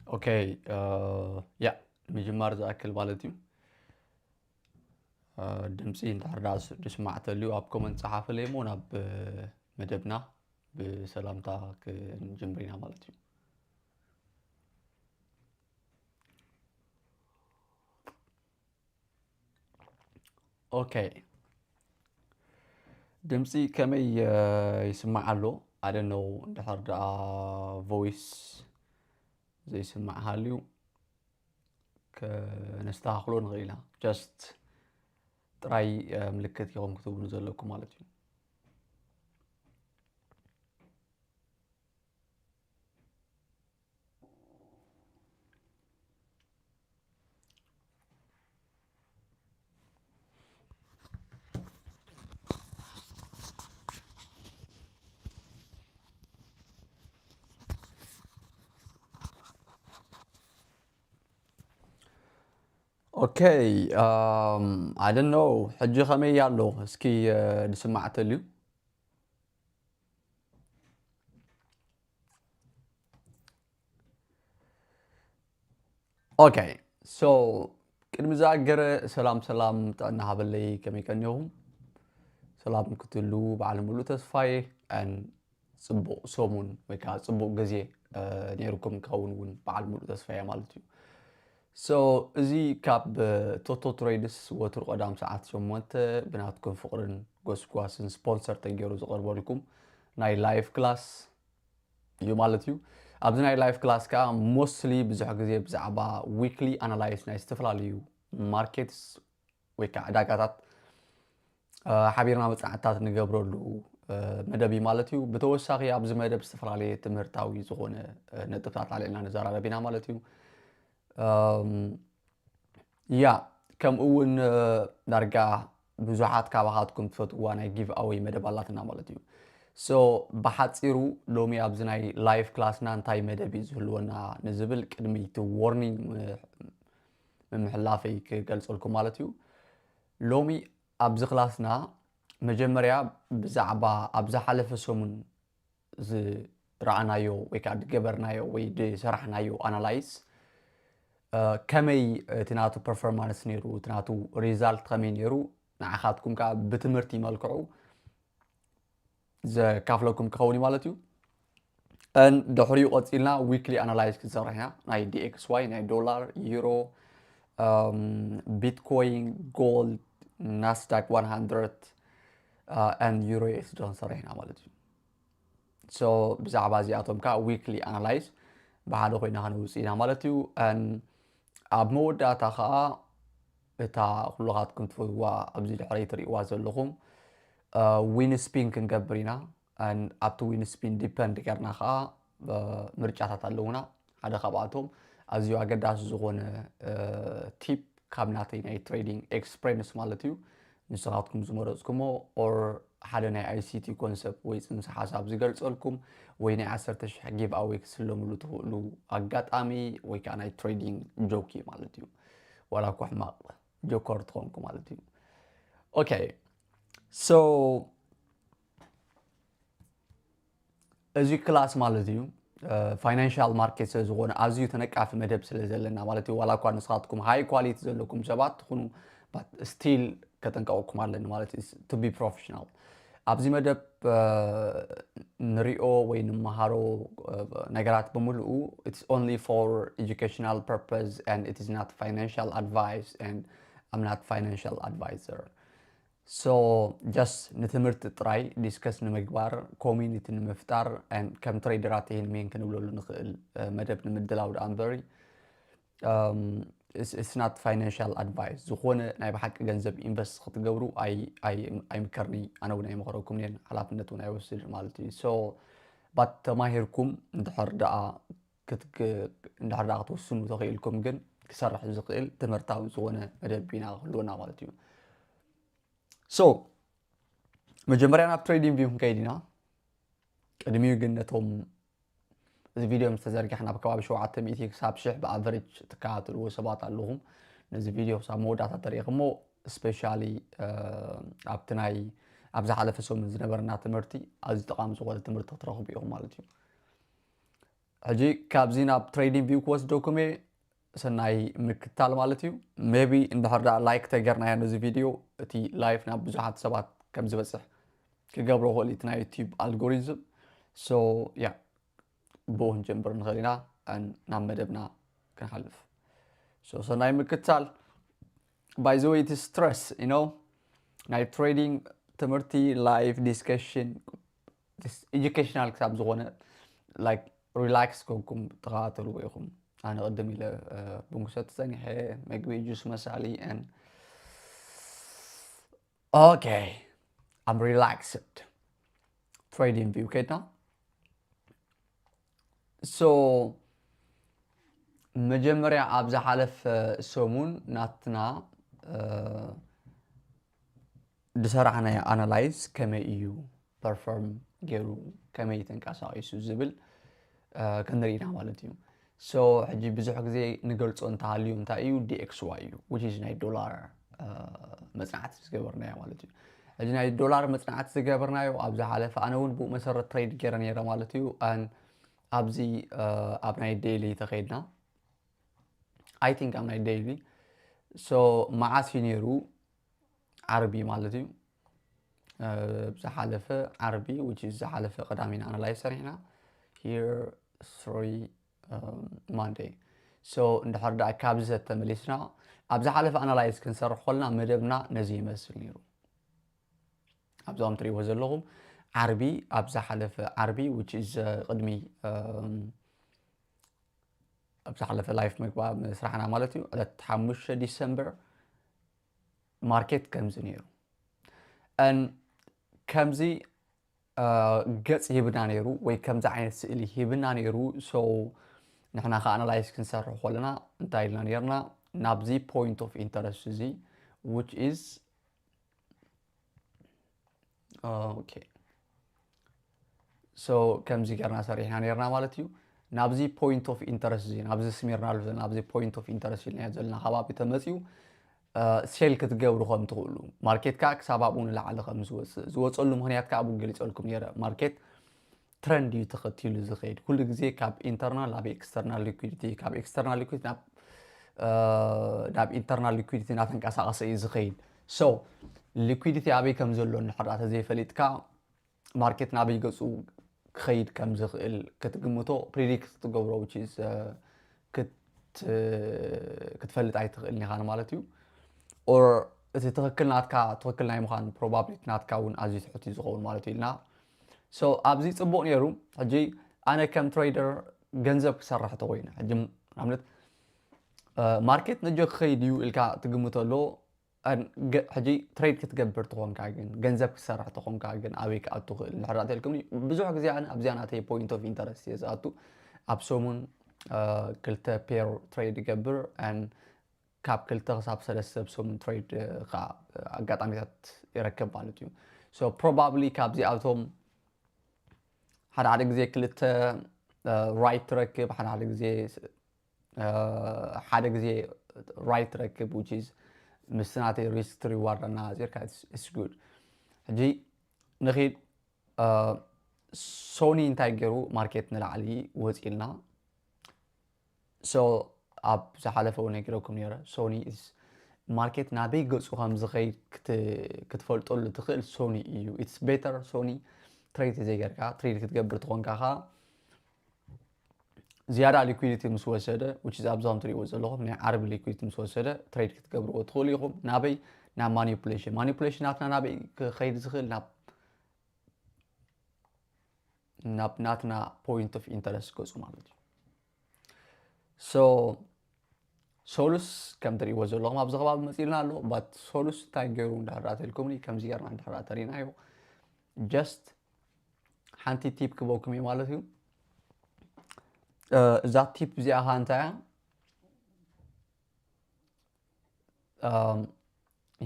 ኦኬ፣ ያ፣ ምጅማር ዝኣክል ማለት እዩ። ድምፂ እንድሕር ዳ ዝስማዕ ተልዩ ኣብ ኮመንት ፀሓፍለይ እሞ ናብ መደብና ብሰላምታ ክንጅምር ኢና ማለት እዩ። ኦኬ፣ ድምፂ ከመይ ይስማዕ ኣሎ? ኣደነው እንድሕር ደኣ ቮይስ ዘይስማዕ ሃልዩ ከነስተኻኽሎ ንኽእል ኢና። ጀስት ጥራይ ምልክት ኢኹም ክትብሉ ዘለኩም ማለት እዩ። ኦኬ፣ I don't know፣ ሕጂ ከመይ ኣሎ? እስኪ ዝስማዕ ተልዩ። ኦኬ፣ ሶ ቅድሚ ዝኣገረ ሰላም ሰላም ጥዕና ሃበለይ፣ ከመይ ቀኒኹም? ሰላም ክትሉ በዓል ሙሉእ ተስፋዬ። ጽቡቕ ሰሙን ወይ ከዓ ጽቡቕ ግዜ ነይርኩም ክኸውን እውን በዓል ሙሉእ ተስፋ እየ ማለት እዩ። ሶ እዚ ካብ ቶቶ ትሬድስ ወትሩ ቀዳም ሰዓት ሸሞንተ ብናትኩም ፍቕርን ጎስጓስን ስፖንሰር ተገይሩ ዝቐርበልኩም ናይ ላይፍ ክላስ እዩ ማለት እዩ። ኣብዚ ናይ ላይፍ ክላስ ከዓ ሞስትሊ ብዙሕ ግዜ ብዛዕባ ዊክሊ ኣናላይስ ናይ ዝተፈላለዩ ማርኬትስ ወይ ከዓ ዕዳጋታት ሓቢርና መፅናዕትታት ንገብረሉ መደብ እዩ ማለት እዩ። ብተወሳኺ ኣብዚ መደብ ዝተፈላለየ ትምህርታዊ ዝኾነ ነጥብታት ኣልዕልና ንዘራረብ ኢና ማለት እዩ። ያ፣ ከምኡ እውን ዳርጋ ብዙሓት ካባኻትኩም ትፈትዋ ናይ ጊቭ ኣወይ መደብ ኣላትና ማለት እዩ። ሶ ብሓፂሩ ሎሚ ኣብዚ ናይ ላይፍ ክላስና እንታይ መደብ እዩ ዝህልወና ንዝብል ቅድሚ እቲ ዎርኒንግ ምምሕላፈይ ክገልፀልኩም ማለት እዩ። ሎሚ ኣብዚ ክላስና መጀመርያ ብዛዕባ ኣብ ዝሓለፈ ሰሙን ዝረኣናዮ ወይ ከዓ ዝገበርናዮ ወይ ዝሰራሕናዮ ኣናላይስ ከመይ እቲ ናቱ ፐርፎርማንስ ነይሩ፣ እቲ ናቱ ሪዛልት ከመይ ነይሩ፣ ንዓኻትኩም ከዓ ብትምህርቲ መልክዑ ዘካፍለኩም ክኸውን እዩ ማለት እዩ። ድሕሪኡ ቀፂልና ዊክሊ ኣናላይዝ ክንሰርሕ ኢና። ናይ ዲኤክስዋይ፣ ናይ ዶላር፣ ዩሮ፣ ቢትኮይን፣ ጎልድ፣ ናስዳክ ዋን ሃንድረድ፣ ዩሮ ኤስዲ ክንሰርሕ ኢና ማለት እዩ። ሶ ብዛዕባ እዚኣቶም ከዓ ዊክሊ ኣናላይዝ ብሓደ ኮይና ከነውፅእ ኢና ማለት እዩ። ኣብ መወዳእታ ከዓ እታ ኩልኻትኩም ትፈትዋ ኣብዚ ድሕረይ ትርእይዋ ዘለኹም ዊን ስፒን ክንገብር ኢና። ኣብቲ ዊን ስፒን ዲፐንድ ገርና ከዓ ምርጫታት ኣለውና። ሓደ ካብኣቶም ኣዝዩ ኣገዳሲ ዝኾነ ቲፕ ካብ ናተይ ናይ ትሬዲንግ ኤክስፕሬንስ ማለት እዩ። ንስኻትኩም ዝመረፅኩሞ ኦር ሓደ ናይ ኣይሲቲ ኮንሰፕት ወይ ፅንሰ ሓሳብ ዝገልፀልኩም ወይ ናይ ዓሰርተ ሽሕ ጊቭ ኣዌይ ክስለምሉ ትኽእሉ ኣጋጣሚ ወይ ከዓ ናይ ትሬዲንግ ጆኪ ማለት እዩ። ዋላ እኳ ሕማቕ ጆከር ትኾንኩ ማለት እዩ። ኦኬ፣ ሶ እዚ ክላስ ማለት እዩ ፋይናንሻል ማርኬት ስለ ዝኾነ ኣዝዩ ተነቃፊ መደብ ስለ ዘለና ማለት እዩ። ዋላ እኳ ንስኻትኩም ሃይ ኳሊቲ ዘለኩም ሰባት ትኹኑ ስቲል ከጠንቀቀኩም ኣለኒ ማለት እዩ። ቱ ቢ ፕሮፌሽናል ኣብዚ መደብ ንሪኦ ወይ ንመሃሮ ነገራት ብምልኡ it's only for educational purpose and it is not financial advice and I'm not financial advisor. So just ንትምህርቲ ጥራይ ዲስከስ ንምግባር፣ ኮሚኒቲ ንምፍጣር፣ ከም ትሬደራት ይህን ሜን ክንብለሉ ንኽእል መደብ ንምድላው ደኣ እምበሪ it's not financial advice። ዝኾነ ናይ ብሓቂ ገንዘብ ኢንቨስት ክትገብሩ ኣይምከርኒ። ኣነ እውን ኣይመኸረኩም እየን፣ ሓላፍነት እውን ኣይወስድ ማለት እዩ። So but ተማሂርኩም እንድሕር ደኣ እንድሕር ደኣ ክትውስኑ ተኽኢልኩም ግን ክሰርሕ ዝኽእል ትምህርታዊ ዝኾነ መደብ ኢና ክህልወና ማለት እዩ። So መጀመርያ ናብ ትሬዲንግ ቪው ክንከይድ ኢና። ቅድሚኡ ግን ነቶም እዚ ቪድዮ ምስ ተዘርግሐ ናብ ከባቢ ሸውዓተ ሚእቲ ክሳብ ሽሕ ብኣቨሬጅ ትከታተልዎ ሰባት ኣለኹም። ነዚ ቪድዮ ክሳብ መወዳእታ ተሪእኹሞ ስፔሻሊ ኣብቲ ናይ ኣብ ዝሓለፈ ሰሙን ዝነበረና ትምህርቲ ኣዝዩ ጠቓሚ ዝኾነ ትምህርቲ ክትረኽቡ ኢኹም ማለት እዩ። ሕጂ ካብዚ ናብ trading view ክወስደኩም እየ። ሰናይ ምክታል ማለት እዩ። maybe እንድሕር ዳ like ተገርናዮ ነዚ ቪድዮ፣ እቲ live ናብ ብዙሓት ሰባት ከም ዝበፅሕ ክገብሮ ክእል እቲ ናይ YouTube algorithm። So yeah፣ ብኡ ክንጀምር ንኽእል ኢና። And ናብ መደብና ክንሓልፍ። So ሰናይ ምክታል። By the way, it's stress, you know፣ ናይ trading ትምህርቲ፣ live discussion፣ educational ክሳብ ዝኾነ፣ like, relax ኮንኩም ተኸታተልዎ ኢኹም። ኣነ ቅድም ኢለ ቡንኩ ሰቲ ጸኒሐ፣ መግቢ፣ ጁስ መሳሊ and okay, I'm relaxed። Trading view ከይድና። So መጀመርያ ኣብ ዝሓለፈ ሰሙን ናትና ዝሰራሕናዮ analyze ከመይ እዩ perform ገይሩ፣ ከመይ ተንቀሳቒሱ ዝብል ክንርኢ ኢና ማለት እዩ። So ሕጂ ብዙሕ ግዜ ንገልጾ እንተሃልዩ እንታይ እዩ፣ D X Y እዩ፣ which is ናይ ዶላር መጽናዕቲ ዝገበርናዮ ማለት እዩ። ሕጂ ናይ ዶላር መጽናዕቲ ዝገበርናዮ ኣብ ዝሓለፈ፣ ኣነ እውን ብኡ መሰረት trade ገይረ ነይረ ማለት እዩ። And ኣብዚ ኣብ ናይ daily ተኸይድና፣ I think ኣብ ናይ daily፣ so መዓስ እዩ ነይሩ? ዓርቢ ማለት እዩ። ዝሓለፈ ዓርቢ፣ which is ዝሓለፈ ቀዳሚና analyze ሰሪሕና። Here sorry, Monday። So እንድሕር ደኣ ካብዚ ተመሊስና ኣብ ዝሓለፈ analyze ክንሰርሕ ከለና መደብና ነዚ ይመስል ነይሩ። ኣብዞም ትሪእዎ ዘለኹም ዓርቢ፣ ኣብ ዝሓለፈ ዓርቢ፣ which is ቅድሚ ኣብ ዝሓለፈ live መግባ ምስራሕና ማለት እዩ፣ ዕለት ሓሙሽተ ዲሰምበር ማርኬት ከምዚ ነይሩ። And ከምዚ ገጽ ሂብና ነይሩ ወይ ከምዚ ዓይነት ስእሊ ሂብና ነይሩ። So ንሕና ከኣ analyze ክንሰርሕ ከለና እንታይ ኢልና ነይርና? ናብዚ point of interest እዚ፣ which is okay, so ከምዚ ጌርና ሰሪሕና ነይርና ማለት እዩ። ናብዚ point of interest እዚ፣ ናብዚ ስሚርናሉ ዘለና፣ ናብዚ point of interest ኢልናዮ ዘለና ከባቢ ተመጺኡ ሴል ክትገብሩ ከም ትኽእሉ፣ ማርኬት ከኣ ክሳብ ኣብኡ ንላዕሊ ከም ዝወፅእ፣ ዝወፀሉ ምኽንያት ከኣ ኣብኡ ገሊፀልኩም ነይረ። ማርኬት ትረንድ እዩ ተኸቲሉ ዝኸይድ። ኩሉ ግዜ ካብ internal ናብ external liquidity፣ ካብ external liquidity ናብ ናብ internal liquidity እናተንቀሳቐሰ እዩ ዝኸይድ። So liquidity ኣበይ ከም ዘሎ እንድሕር ተዘይፈሊጥካ፣ ማርኬት ናበይ ገፁ ክኸይድ ከም ዝኽእል ክትግምቶ፣ predict ክትገብሮ፣ which is ክትፈልጥ ኣይትኽእልን ኢኻ ማለት እዩ። Or እቲ ትኽክል ናትካ፣ ትኽክል ናይ ምዃን probability ናትካ እውን ኣዝዩ ትሑት እዩ ዝኸውን ማለት እዩ ኢልና። So ኣብዚ ፅቡቕ ነይሩ። ሕጂ ኣነ ከም trader ገንዘብ ክሰርሕ ተኾይነ፣ ሕጂ ንኣብነት ማርኬት ነጆ ክኸይድ እዩ ኢልካ ትግምቶ ኣሎ። ሕጂ ትሬድ ክትገብር ተኾንካ ግን፣ ገንዘብ ክትሰርሕ ተኾንካ ግን ኣበይ ክኣቱ ክእል እንድሕር ተልኩም? ብዙሕ ግዜ ኣነ ኣብዚኣ ናተይ point of interest እየ ዝኣቱ። ኣብ ሰሙን ክልተ ፔር ትሬድ ይገብር፣ ካብ ክልተ ክሳብ ሰለስተ ኣብ ሰሙን ትሬድ ከዓ ኣጋጣሚታት ይረክብ ማለት እዩ። So probably ካብዚኣቶም ሓደ ሓደ ግዜ ክልተ ራይት ትረክብ፣ ሓደ ሓደ ግዜ ሓደ ግዜ ራይት ትረክብ፣ which is ምስ ናተይ ሪስክ ሪዋርድ ኣነፃፂርካ it's good። ሕጂ ንኺድ። ሶኒ እንታይ ገይሩ? ማርኬት ንላዕሊ ወፂልና። So ኣብ ዝሓለፈ እውን ነጊረኩም ነይረ፣ ሶኒ ማርኬት ናበይ ገፁ ከም ዝኸይድ ክትፈልጠሉ ትኽእል ሶኒ እዩ። It's better ሶኒ ትሬድ ዘይገርካ፣ ትሬድ ክትገብር ትኾንካ ኸዓ ዝያዳ ሊኩዊዲቲ ምስ ወሰደ፣ which is ኣብዞም ትሪእዎ ዘለኹም ናይ ዓርቢ ሊኩዊዲቲ ምስ ወሰደ ትሬድ ክትገብርዎ ትኽእሉ ኢኹም። ናበይ? ናብ ማኒፑሌሽን። ማኒፑሌሽን ናትና ናበይ ክኸይድ ዝኽእል? ናብ ናብ ናትና point of interest ገፁ ማለት እዩ። So ሶሉስ ከም ትሪእዎ ዘለኹም ኣብዚ ከባቢ መፂልና ኣሎ። But ሶሉስ እንታይ ገይሩ እንድሕር ተልኩምኒ፣ ከምዚ ጌርና እንድሕር ተሪናዮ፣ just ሓንቲ ቲፕ ክበኩም እዩ ማለት እዩ። እዛ ቲፕ እዚኣ ኸ እንታይ እያ?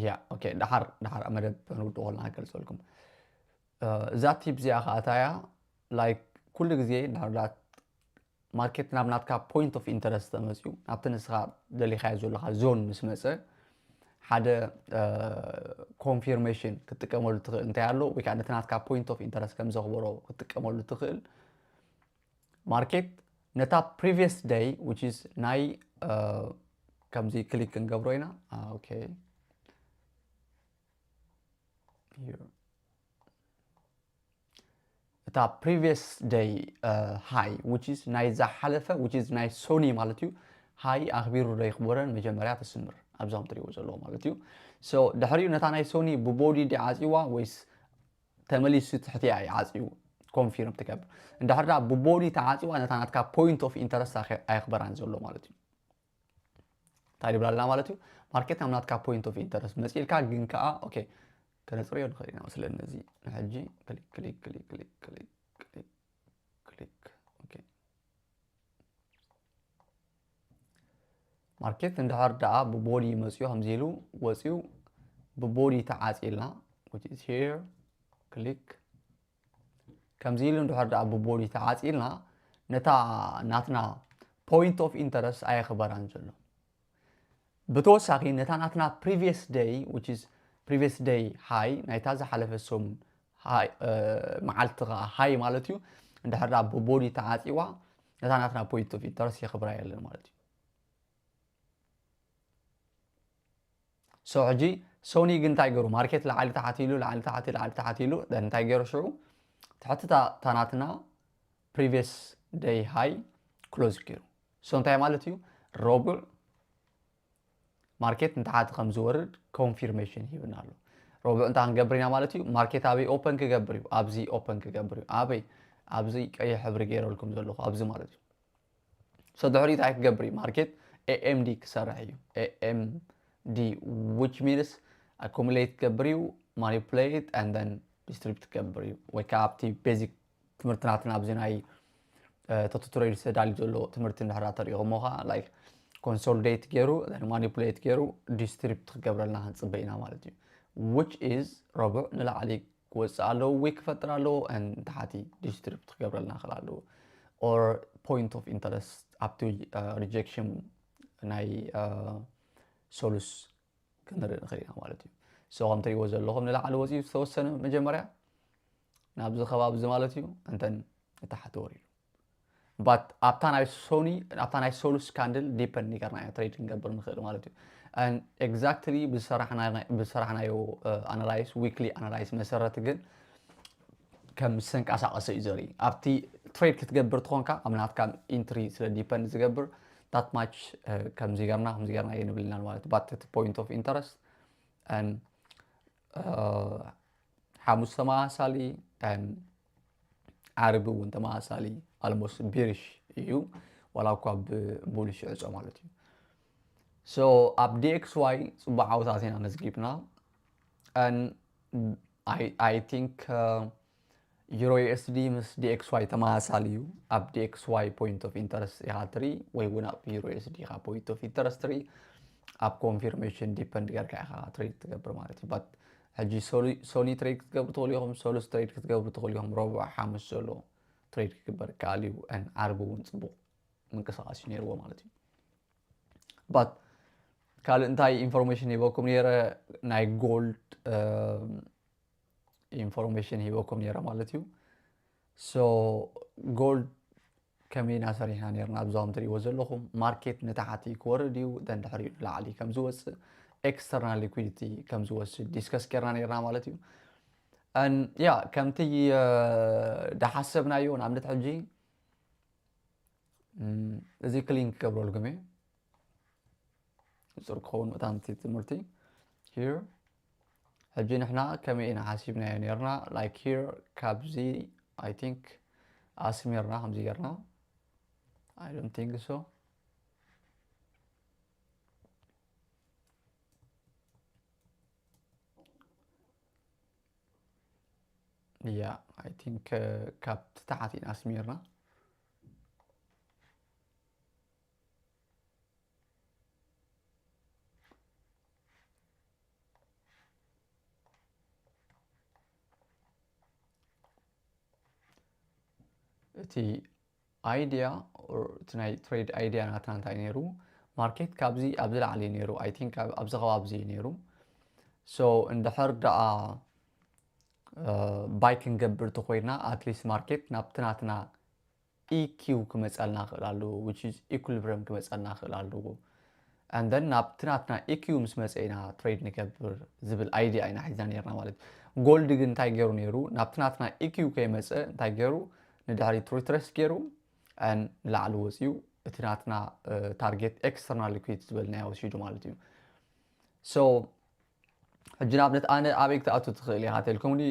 ያ ኦኬ፣ ደሓር ደሓር መደብ ክንውድእ ከለና ክገልፀልኩም። እዛ ቲፕ እዚኣ ከዓ እንታይ እያ? ላይክ ኩሉ ግዜ እንድሕር ማርኬት ናብ ናትካ point of interest ተመፅኡ፣ ናብቲ ንስኻ ደሊኻዮ ዘለኻ ዞን ምስ መፀ፣ ሓደ ኮንፊርሜሽን ክትጥቀመሉ ትኽእል እንታይ ኣሎ፣ ወይ ከዓ ነቲ ናትካ point of interest ከም ዘኽበሮ ክትጥቀመሉ ትኽእል። ማርኬት ነታ previous day which is ናይ ከምዚ click ክንገብሮ ኢና። Okay, እታ previous day high which is ናይ ዝሓለፈ which is ናይ ሶኒ ማለት እዩ። High ኣኽቢሩ ዶ ይኽበረን መጀመርያ ተስምር ኣብዛም ትሪእዎ ዘለዎ ማለት እዩ። So ድሕሪኡ ነታ ናይ ሶኒ ብ body ዲ ዓፂዋ ወይስ ተመሊሱ ትሕቲኣ እዩ ዓፂው confirm ትገብር። እንድሕር ዳ ብ body ተዓፂዋ ነታ ናትካ point of interest ኣይኽበራን ዘሎ ማለት እዩ። እንታይ ይብላልና ማለት እዩ? ማርኬት ናብ ናትካ point of interest መፂልካ ግን ከዓ okay፣ ከነፅርዮ ንኽእል ኢና መስለኒ። እዚ ንሕጂ click click click click click click click okay። ማርኬት እንድሕር ደኣ ብ body መፅዮ ከምዚ ኢሉ ወፅዩ ብ body ተዓፂልና which is here click ከምዚ ኢሉ እንድሕር ደኣ ብ body ተዓፂልና ነታ ናትና point of interest ኣየኽበራን ዘሎ። ብተወሳኺ ነታ ናትና previous day which is previous day high ናይታ ዝሓለፈ ሰሙን ma'alti ከዓ high ማለት እዩ። እንድሕር ደኣ ብ body ተዓፂዋ ነታ ናትና point of interest የኽብራ የለን ማለት እዩ። So ሕጂ ሶኒ ግን እንታይ ገይሩ? ማርኬት ላዕሊ ታሕቲ ኢሉ ላዕሊ ታሕቲ ላዕሊ ታሕቲ ኢሉ እንታይ ገይሩ? ሽዑ ትሕቲ እታ ናትና previous day high close ገይሩ። So እንታይ ማለት እዩ? ረቡዕ ማርኬት ንታሕቲ ከም ዝወርድ confirmation ሂብና ኣሎ። ረቡዕ እንታይ ክንገብር ኢና ማለት እዩ? ማርኬት ኣበይ open ክገብር እዩ? ኣብዚ open ክገብር እዩ። ኣበይ? ኣብዚ ቀይሕ ሕብሪ ገይረልኩም ዘለኹ ኣብዚ ማለት እዩ። So ድሕሪኡ እንታይ ክገብር እዩ? ማርኬት AMD ክሰርሕ እዩ። AMD which means accumulate ክገብር እዩ፣ manipulate and then distribute ክገብር እዩ። ወይ ከዓ ኣብቲ basic ትምህርቲ ናትና ኣብዚ ናይ ተቱ ትሬድ ተዳልዩ ዘሎ ትምህርቲ እንድሕር ተሪኢኹሞ ከዓ like consolidate ገይሩ manipulate ገይሩ distribute ክገብረልና ክንፅበ ኢና ማለት እዩ። Which is ረቡዕ ንላዕሊ ክወፅእ ኣለዎ፣ wick ክፈጥር ኣለዎ፣ and ታሕቲ distribute ክገብረልና ክእል ኣለዎ። Or point of interest ኣብቲ rejection ናይ ሰሉስ ክንርኢ ንኽእል ኢና ማለት እዩ። So ከም ትሪእዎ ዘለኹም ንላዕሊ ወፂኡ ዝተወሰነ መጀመርያ ናብዚ ከባቢ እዚ ማለት እዩ፣ and then ንታሕቲ ወሪዱ። But ኣብታ ናይ ሶኒ ኣብታ ናይ ሰሉስ candle depend ጌርና ኢና trade ክንገብር ንኽእል ማለት እዩ። And exactly ብዝሰራሕናዮ analysis weekly analysis መሰረት ግን ከም ዝተንቀሳቐሰ እዩ ዘርኢ። ኣብቲ trade ክትገብር ትኾንካ ኣብ ናትካ entry ስለ depend ዝገብር that much ከምዚ ጌርና ከምዚ ጌርና የንብልናን ማለት እዩ። But እቲ point of interest and ሓሙስ ተመሳሳሊ ዓርቢ እውን ተመሳሳሊ almost bearish እዩ፣ ዋላ እኳ ብ bullish ይዕፆ ማለት እዩ። So ኣብ DXY ፅቡቅ ዓወታት ኢና መዝጊብና። And I think Euro USD ምስ DXY ተመሳሳሊ እዩ። ኣብ DXY point of interest ኢኻ ትርኢ ወይ እውን ኣብ Euro USD ኢኻ point of interest ትርኢ። ኣብ confirmation depend ጌርካ ኢኻ trade ትገብር ማለት እዩ። But ሕጂ ሶኒ trade ክትገብሩ ትኽእሉ ኢኹም፣ ሰሉስ trade ክትገብሩ ትኽእሉ ኢኹም። ረቡዕ ሓሙስ ዘሎ trade ክግበር ይከኣል እዩ። ዓርቢ እውን ፅቡቅ ምንቅስቃስ እዩ ነይርዎ ማለት እዩ። But ካልእ እንታይ information ሂበኩም ነይረ? ናይ gold information ሂበኩም ነይረ ማለት እዩ። So gold ከመይ ኢና ሰሪሕና ነይርና? ኣብዛም ትሪእዎ ዘለኹም ማርኬት ንታሕቲ ክወርድ እዩ፣ then ድሕሪኡ ንላዕሊ ከም ዝወፅእ external liquidity ከም ዝወስድ discuss ጌርና ነይርና ማለት እዩ። And yeah ከምቲ ዝሓሰብናዮ ንኣብነት ሕጂ እዚ clean ክገብረልኩም እየ። ንፁር ክኸውን መታን እቲ ትምህርቲ here ሕጂ ንሕና ከመይ ኢና ሓሲብናዮ ነርና? Like here ካብዚ I think ኣስሚርና ከምዚ ጌርና። I don't think so። Yeah I think ካብ ታሕቲ ኢና ኣስሚርና። እቲ idea እቲ ናይ trade idea ናትና እንታይ ነይሩ? ማርኬት ካብዚ ኣብዚ ላዕሊ ነይሩ። I think ኣብዚ ከባቢ እዚ ነይሩ። So እንድሕር ደኣ buy ክንገብር ተኮይና at least ማርኬት ናብቲ ናትና E Q ክመፀልና ክእል ኣለዎ፣ which is equilibrium ክመፀልና ክእል ኣለዎ። And then ናብቲ ናትና E Q ምስ መፀ ኢና trade ንገብር ዝብል idea ኢና ሒዝና ነርና ማለት እዩ። Gold ግን እንታይ ገይሩ ነይሩ? ናብቲ ናትና E Q ከይመፀ እንታይ ገይሩ? ንድሕሪት retrace ገይሩ and ንላዕሊ ወፂኡ እቲ ናትና target external liquidity ዝበልናዮ ወሲዱ ማለት እዩ። So ሕጂ ንኣብነት ኣነ ኣበይ ክትኣቱ ትኽእል ኢኻ ተልኩምኒ?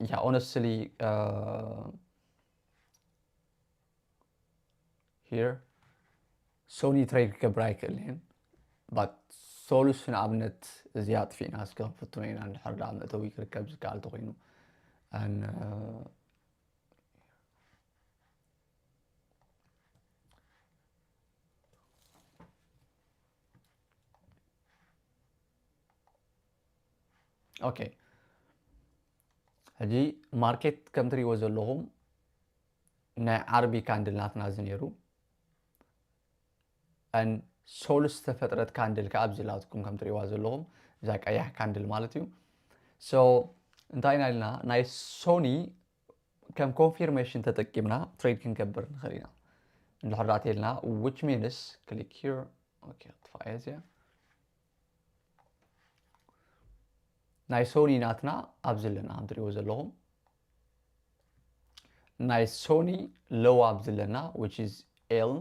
Yeah, honestly, here Sony trade ክገብር ኣይክእልን እየ። But Solus ንኣብነት እዚ ኣጥፊእና እስከ ክንፍትኖ ኢና፣ እንድሕር ደኣ መእተዊ ክርከብ ዝከኣል ተኾይኑ። And okay, ሕጂ ማርኬት ከም ትሪእዎ ዘለኹም ናይ ዓርቢ ካንድል ናትና እዚ ነይሩ። And Solus ዝተፈጥረት ካንድል ከዓ ኣብዚ ላትኩም ከም ትሪእዋ ዘለኹም እዛ ቀያሕ ካንድል ማለት እዩ። So እንታይ ኢና ኢልና? ናይ Sony ከም confirmation ተጠቂምና trade ክንገብር ንኽእል ኢና። እንድሕር ደኣ ተልና which means click here. Okay, ኣጥፋእየ እዚኣ። ናይ Sony ናትና ኣብዚ ኣለና ከም ትሪእዎ ዘለኹም። ናይ Sony low ኣብዚ ኣለና, which is L,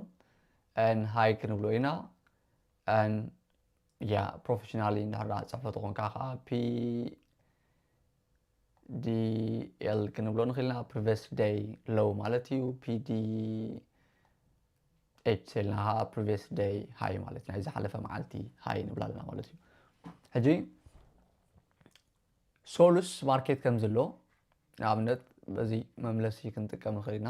and high ክንብሎ ኢና። And yeah, professionally እንድሕር ደኣ ፅሕፈት ኾንካ ከዓ P D L ክንብሎ ንኽእል ኢና። Previous day low ማለት እዩ። P D H ተልና ከዓ previous day high ማለት ናይ ዝሓለፈ መዓልቲ high ንብላ ኣለና ማለት እዩ። ሕጂ Solus ማርኬት ከም ዘሎ ንኣብነት በዚ መምለሲ ክንጥቀም ንኽእል ኢና።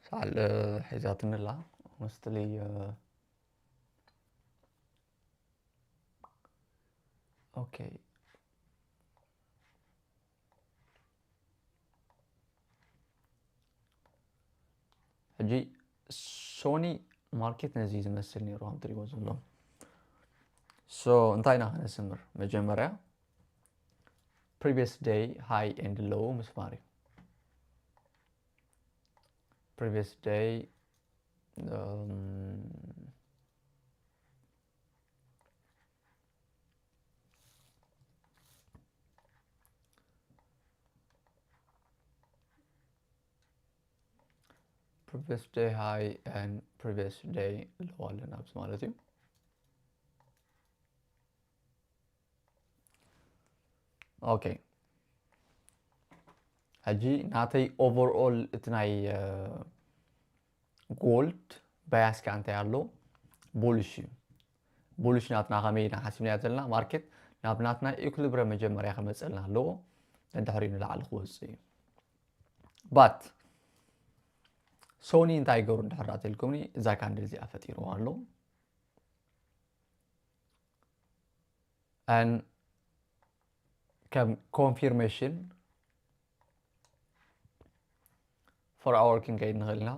ሳል ሒዛትኒ ኣላ። Honestly, okay. ሕጂ Sony ማርኬት ነዚ ዝመስል ነይሩ ከም ትሪእዎ ዘለኹም። So እንታይ ኢና ከነስምር? መጀመርያ previous day high and low ምስማር እዩ። Previous day, um, previous day high and previous day low ኣለና ኣብዚ ማለት እዩ። Okay, ሕጂ ናተይ overall እቲ ናይ gold bias ከዓ እንታይ ኣሎ? Bullish እዩ። Bullish ናትና ከመይ ኢና ሓሲብናዮ ዘለና? ማርኬት ናብ ናትና equilibrium መጀመርያ ክመፀልና ኣለዎ፣ ንድሕሪኡ ንላዕሊ ክወፅእ እዩ። But Sony እንታይ ገሩ እንድሕር ደኣ ተልኩምኒ፣ እዛ ካንድል እዚኣ ፈጢርዋ ኣሎ። And ከም confirmation for hour ክንከይድ ንኽእል ኢና።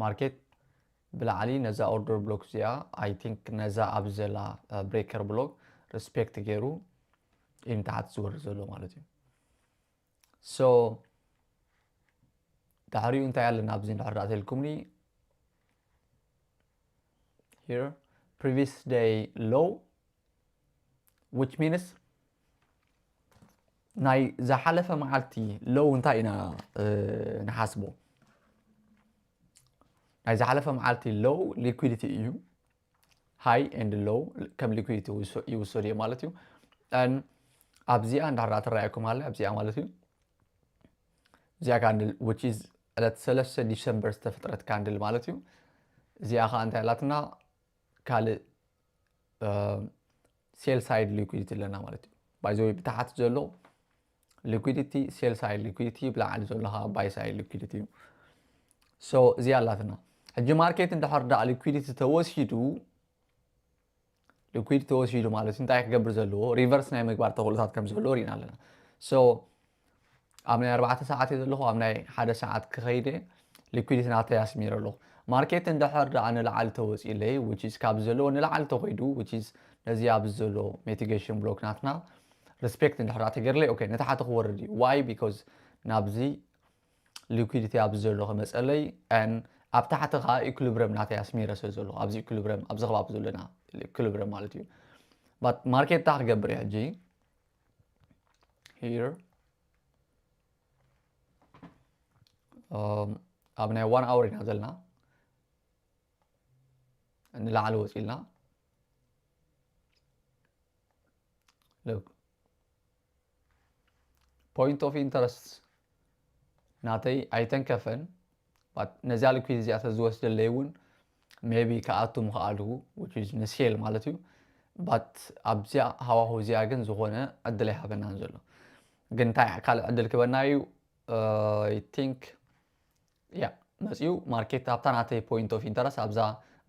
ማርኬት ብላዕሊ ነዛ order block እዚኣ፣ I think ነዛ ኣብ ዘላ breaker block respect ገይሩ እዩ ንታሕቲ ዝወርድ ዘሎ ማለት እዩ። So ድሕሪኡ እንታይ ኣለና ኣብዚ እንድሕር ደኣ ተልኩምኒ፣ here previous day low, which means ናይ ዝሓለፈ መዓልቲ low እንታይ ኢና ንሓስቦ? ናይ ዝሓለፈ መዓልቲ low liquidity እዩ። High and low ከም liquidity ይውሰድ እዩ ማለት እዩ። ኣብዚኣ እንድሕር ትረኣየኩም ኣላ፣ ኣብዚኣ ማለት እዩ። እዚኣ ካንድል which is ዕለት ሰለስተ ዲሰምበር ዝተፈጥረት ካንድል ማለት እዩ። እዚኣ ከዓ እንታይ ኣላትና? ካልእ sell side liquidity ኣለና ማለት እዩ። By the way ብታሕቲ ዘሎ liquidity sell side liquidity፣ ብላዕሊ ዘሎ ከዓ buy side liquidity እዩ። So እዚኣ ኣላትና። ሕጂ ማርኬት እንድሕር ደኣ liquidity ተወሲዱ፣ liquidity ተወሲዱ ማለት እንታይ ክገብር ዘለዎ? Reverse ናይ ምግባር ተኽእሎታት ከም ዘለዎ ርኢና ኣለና። So ኣብ ናይ ኣርባዕተ ሰዓት እየ ዘለኹ። ኣብ ናይ ሓደ ሰዓት ክኸይደ ሊኩዲቲ ናተይ ኣስሚረ ኣለኹ። ማርኬት እንድሕር ደኣ ንላዕሊ ተወፂለይ which is ካብ ዘለዎ ንላዕሊ ተኸይዱ which is ነዚ ኣብዚ ዘሎ mitigation block ናትና respect እንድሕር ተገርለይ okay ንታሕቲ ክወርድ እዩ። Why because ናብዚ ሊኩዲቲ ኣብዚ ዘሎ ከመፀለይ and ኣብ ታሕቲ ከዓ equilibrium ናተይ ኣስሚረ ስለ ዘለኹ ኣብዚ equilibrium ኣብዚ ከባቢ ዘለና equilibrium ማለት እዩ። But ማርኬት እንታይ ክገብር እዩ ሕጂ? Here ኣብ ናይ one hour ኢና ዘለና ንላዕሊ ወፂልና point of interest ናተይ ኣይተንከፈን። ነዚኣ ሊኩድ እዚኣ ተዝወስደለይ እውን maybe ክኣቱ ምኽኣሉ ንሴል ማለት እዩ። But ኣብዚኣ ሃዋሁ እዚኣ ግን ዝኾነ ዕድል ኣይሃበናን ዘሎ። ግን እንታይ ካልእ ዕድል ክበና እዩ? I think yeah መፅዩ ማርኬት ኣብታ ናተይ point of interest ኣብዛ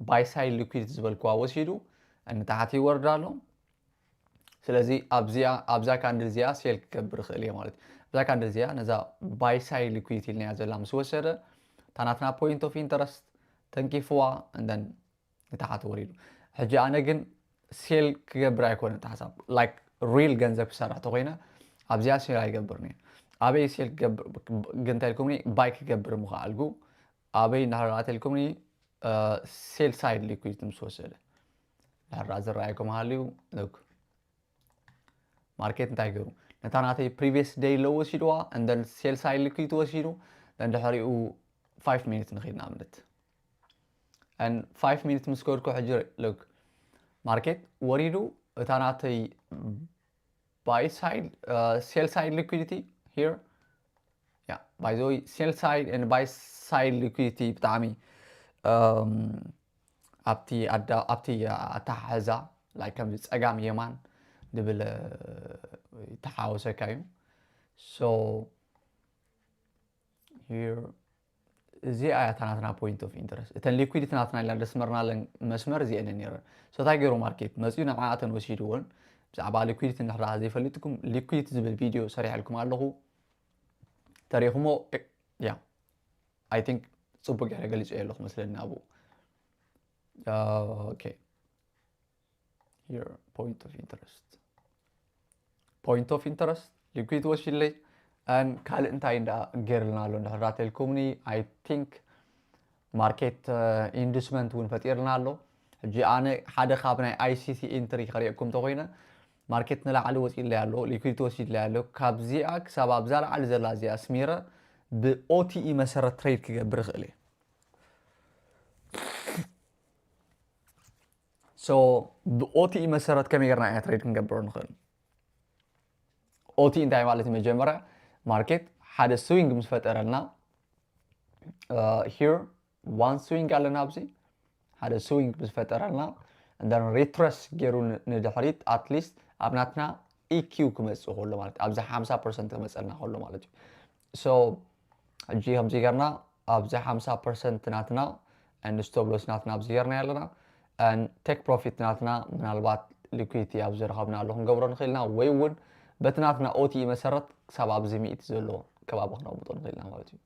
buy side liquidity ዝበልክዋ ወሲዱ ንታሕቲ ይወርድ ኣሎ። ስለዚ ኣብዛ ካንድል እዚኣ ሴል ክገብር ይኽእል እየ ማለት እዩ። ኣብዛ ካንድል እዚኣ ነዛ buy side liquidity ኢልናያ ዘላ ምስ ወሰደ እታ ናትና point of interest ተንኪፍዋ and then ንታሕቲ ወሪዱ። ሕጂ ኣነ ግን ሴል ክገብር ኣይኮነን እቲ ሓሳብ like real ገንዘብ ክሰርሕ ተኮይነ ኣብዚኣ ሴል ኣይገብርን እየ። ኣበይ ሴል ክገብር ግን እንታይ ኢልኩምኒ buy ክገብር ምኽኣልኩ ኣበይ እንዳሕረኣት ኢልኩምኒ sell side liquidity ምስ ወሰደ ድሕር ዝረኣየኩም ሃልዩ look ማርኬት እንታይ ገይሩ ነታ ናተይ previous day low ወሲድዋ and then sell side liquidity ወሲዱ then ድሕሪኡ five minute ንኺድ ንኣብነት and five minute ምስ ከድኩ ሕጂ look ማርኬት ወሪዱ እታ ናተይ buy side sell side liquidity here yeah by the way sell side and buy side liquidity ብጣዕሚ ኣብቲ ኣብቲ ኣተሓሕዛ like ከምዚ ፀጋም የማን ድብል ይተሓወሰካ እዩ። So here እዚኣ እያ እታ ናትና point of interest እተን liquidity ናትና ኢልና ደስመርናለን መስመር እዚአን ነይረን። So እንታይ ገይሩ ማርኬት መፅዩ ንዓኣተን ወሲድዎን። ብዛዕባ liquidity እንድሕር ዘይፈልጥኩም liquidity ዝብል ቪድዮ ሰሪሐልኩም ኣለኹ ተሪኹሞ። Yeah I think ፅቡቅ ገይረ ገሊፀ ኣለኹ መስለኒ ኣብኡ። Okay here point of interest point of interest liquidity ወሲድለይ and ካልእ እንታይ እንዳ ገይርልና ኣሎ እንድሕር ተልኩምኒ I think market inducement እውን ፈጢርልና ኣሎ። ሕጂ ኣነ ሓደ ካብ ናይ ICT entry ከርእየኩም እንተኮይነ ማርኬት ንላዕሊ ወፂለይ ኣሎ liquidity ወሲድለይ ኣሎ ካብዚኣ ክሳብ ኣብዛ ላዕሊ ዘላ እዚኣ ኣስሚረ ብ OTE መሰረት trade ክገብር ይኽእል እየ። So ብ OTE መሰረት ከመይ ጌርና ኢና trade ክንገብሮ ንኽእል? OTE እንታይ ማለት እዩ? መጀመርያ ማርኬት ሓደ swing ምስ ፈጠረልና here one swing ኣለና ኣብዚ ሓደ swing ምስ ፈጠረልና and then retrace ገይሩ ንድሕሪት at least ኣብ ናትና EQ ክመፅእ ከሎ ማለት ኣብዚ ሓምሳ percent ክመፀልና ከሎ ማለት እዩ። So ሕጂ ከምዚ ጌርና ኣብዚ ሓምሳ percent ናትና and stop loss ናትና ኣብዚ ጌርና ኣለና and take profit ናትና ምናልባት liquidity ኣብ ዝረኸብናሉ ክንገብሮ ንኽእል ኢና ወይ እውን በቲ ናትና OTE መሰረት ክሳብ ኣብዚ ሚእቲ ዘሎ ከባቢ ክነቕምጦ ንኽእል ኢና ማለት እዩ።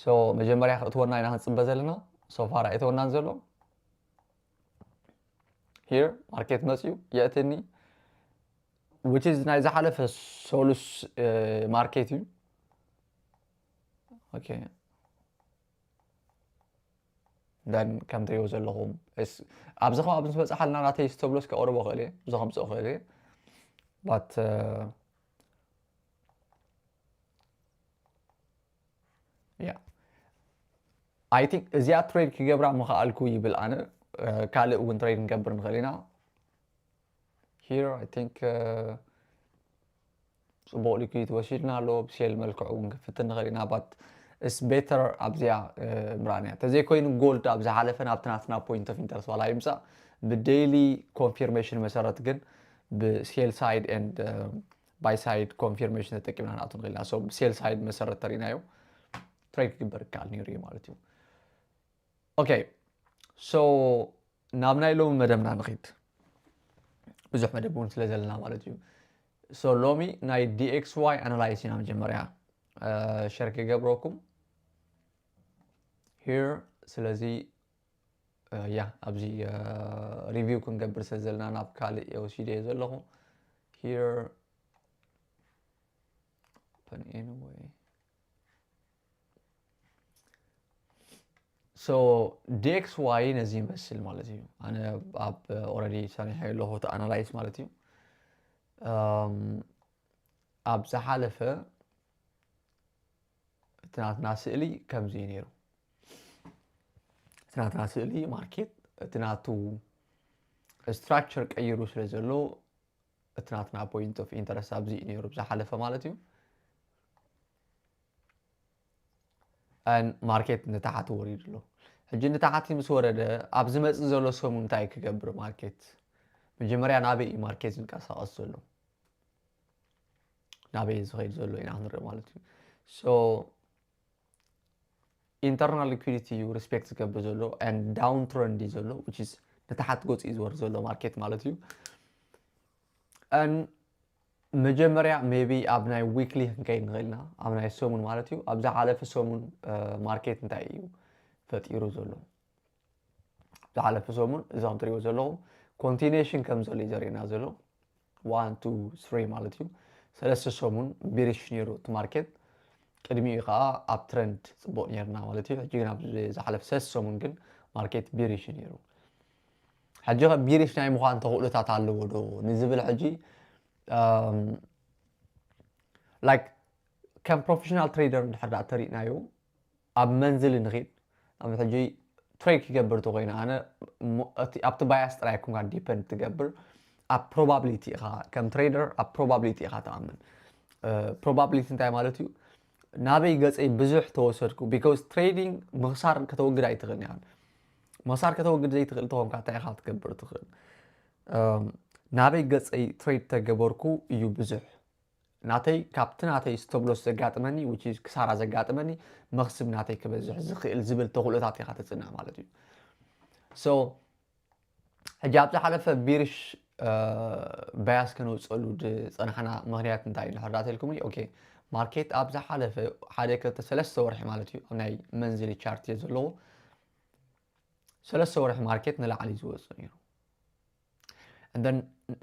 So መጀመርያ ክእትወና ኢና ክንፅበ ዘለና so far ኣይእተወናን ዘሎ here ማርኬት መፅዩ የእትኒ which is ናይ ዝሓለፈ ሰሉስ ማርኬት እዩ። Okay then ከም ትሪእዎ ዘለኹም ኣብዚ ከባቢ ምስ በፃሓልና ናተይ stop loss ከቕርቦ ክእል እየ ብዙ ከምፅኦ ክእል እየ but yeah I think እዚኣ trade ክገብራ ምኽኣልኩ ይብል ኣነ ካልእ እውን trade ክንገብር ንኽእል ኢና። Here I think ፅቡቕ liquidity ወሲድና ኣሎ ብsell መልክዑ እውን ክፍትን ንኽእል ኢና but it's better ኣብዚኣ ምራእንያ ተዘይኮይኑ gold ኣብ ዝሓለፈ ናብቲ ናትና point of interest ዋላ ይምፃእ ብ daily confirmation መሰረት ግን ብ sell side and buy side confirmation ተጠቂምና ንኣቱ ንኽእል ኢና። So ብ sell side መሰረት ተሪእናዮ trade ክግበር ይከኣል ነይሩ እዩ ማለት እዩ። Okay so ናብ ናይ ሎሚ መደብና ንኺድ። ብዙሕ መደብ እውን ስለ ዘለና ማለት እዩ። So ሎሚ ናይ D X Y analysis ኢና መጀመርያ share ክገብረኩም here። ስለዚ ያ ኣብዚ review ክንገብር ስለ ዘለና ናብ ካልእ ወሲደዮ ዘለኹ here። Open anyway። So D X Y ነዚ ይመስል ማለት እዩ። ኣነ ኣብ already ሰኒሐ ኣለኹ እቲ analysis ማለት እዩ። ኣብ ዝሓለፈ እቲ ናትና ስእሊ ከምዚ እዩ ነይሩ። እቲ ናትና ስእሊ ማርኬት እቲ ናቱ structure ቀይሩ ስለ ዘሎ እቲ ናትና point of interest ኣብዚ እዩ ነይሩ ብዝሓለፈ ማለት እዩ። ማርኬት ንታሓቲ ወሪዱ ኣሎ። ሕጂ ንታሓቲ ምስ ወረደ ኣብ ዝመፅእ ዘሎ ሰሙን እንታይ ክገብር ማርኬት? መጀመርያ ናበይ እዩ ማርኬት ዝንቀሳቐስ ዘሎ? ናበይ ዝኸይድ ዘሎ ኢና ክንርኢ ማለት እዩ። So internal liquidity እዩ respect ዝገብር ዘሎ and down trend እዩ ዘሎ which is ንታሓት ገፁ እዩ ዝወርድ ዘሎ ማርኬት ማለት እዩ። And መጀመርያ maybe ኣብ ናይ weekly ክንከይድ ንኽእል ኢና ኣብ ናይ ሰሙን ማለት እዩ። ኣብ ዝሓለፈ ሰሙን ማርኬት እንታይ እዩ ፈጢሩ ዘሎ? ዝሓለፈ ሰሙን እዚ ከም ትሪእዎ ዘለኹም continuation ከም ዘሎ እዩ ዘርእየና ዘሎ one two three ማለት እዩ። ሰለስተ ሰሙን bearish ነይሩ እቲ ማርኬት። ቅድሚኡ ከዓ ኣብ trend ፅቡቕ ነይርና ማለት እዩ። ሕጂ ግን ኣብ ዝሓለፈ ሰለስተ ሰሙን ግን ማርኬት bearish ነይሩ። ሕጂ ከ bearish ናይ ምዃን ተኽእሎታት ኣለዎ ዶ ንዝብል ሕጂ like ከም professional trader እንድሕር ዳ ተሪእናዮ ኣብ መንዝሊ ንኺድ ኣብ ሕጂ trade ክገብር ተኮይነ ኣነ ኣብቲ bias ጥራይ ኩንካ depend ትገብር ኣብ probability ኢኻ ከም trader ኣብ probability ኢኻ ትኣምን። Probability እንታይ ማለት እዩ? ናበይ ገፀይ ብዙሕ ተወሰድኩ because trading ምኽሳር ከተወግድ ኣይትኽእል ኒኻ። ምኽሳር ከተወግድ ዘይትኽእል ተኾንካ እንታይ ኢኻ ክትገብር ትኽእል? ናበይ ገፀይ trade ተገበርኩ እዩ ብዙሕ ናተይ ካብቲ ናተይ stop loss ዘጋጥመኒ which is ክሳራ ዘጋጥመኒ መኽስብ ናተይ ክበዝሕ ዝኽእል ዝብል ተኽእሎታት ኢኻ ተፅንዕ ማለት እዩ። So ሕጂ ኣብ ዝሓለፈ bearish bias ከነውፀሉ ዝፀናሕና ምኽንያት እንታይ እዩ ንሕርዳእተልኩም? Okay ማርኬት ኣብ ዝሓለፈ ሓደ ክልተ ሰለስተ ወርሒ ማለት እዩ ኣብ ናይ መንዝሊ chart እየ ዘለዎ ሰለስተ ወርሒ ማርኬት ንላዕሊ እዩ ዝወፅእ ነይሩ። And then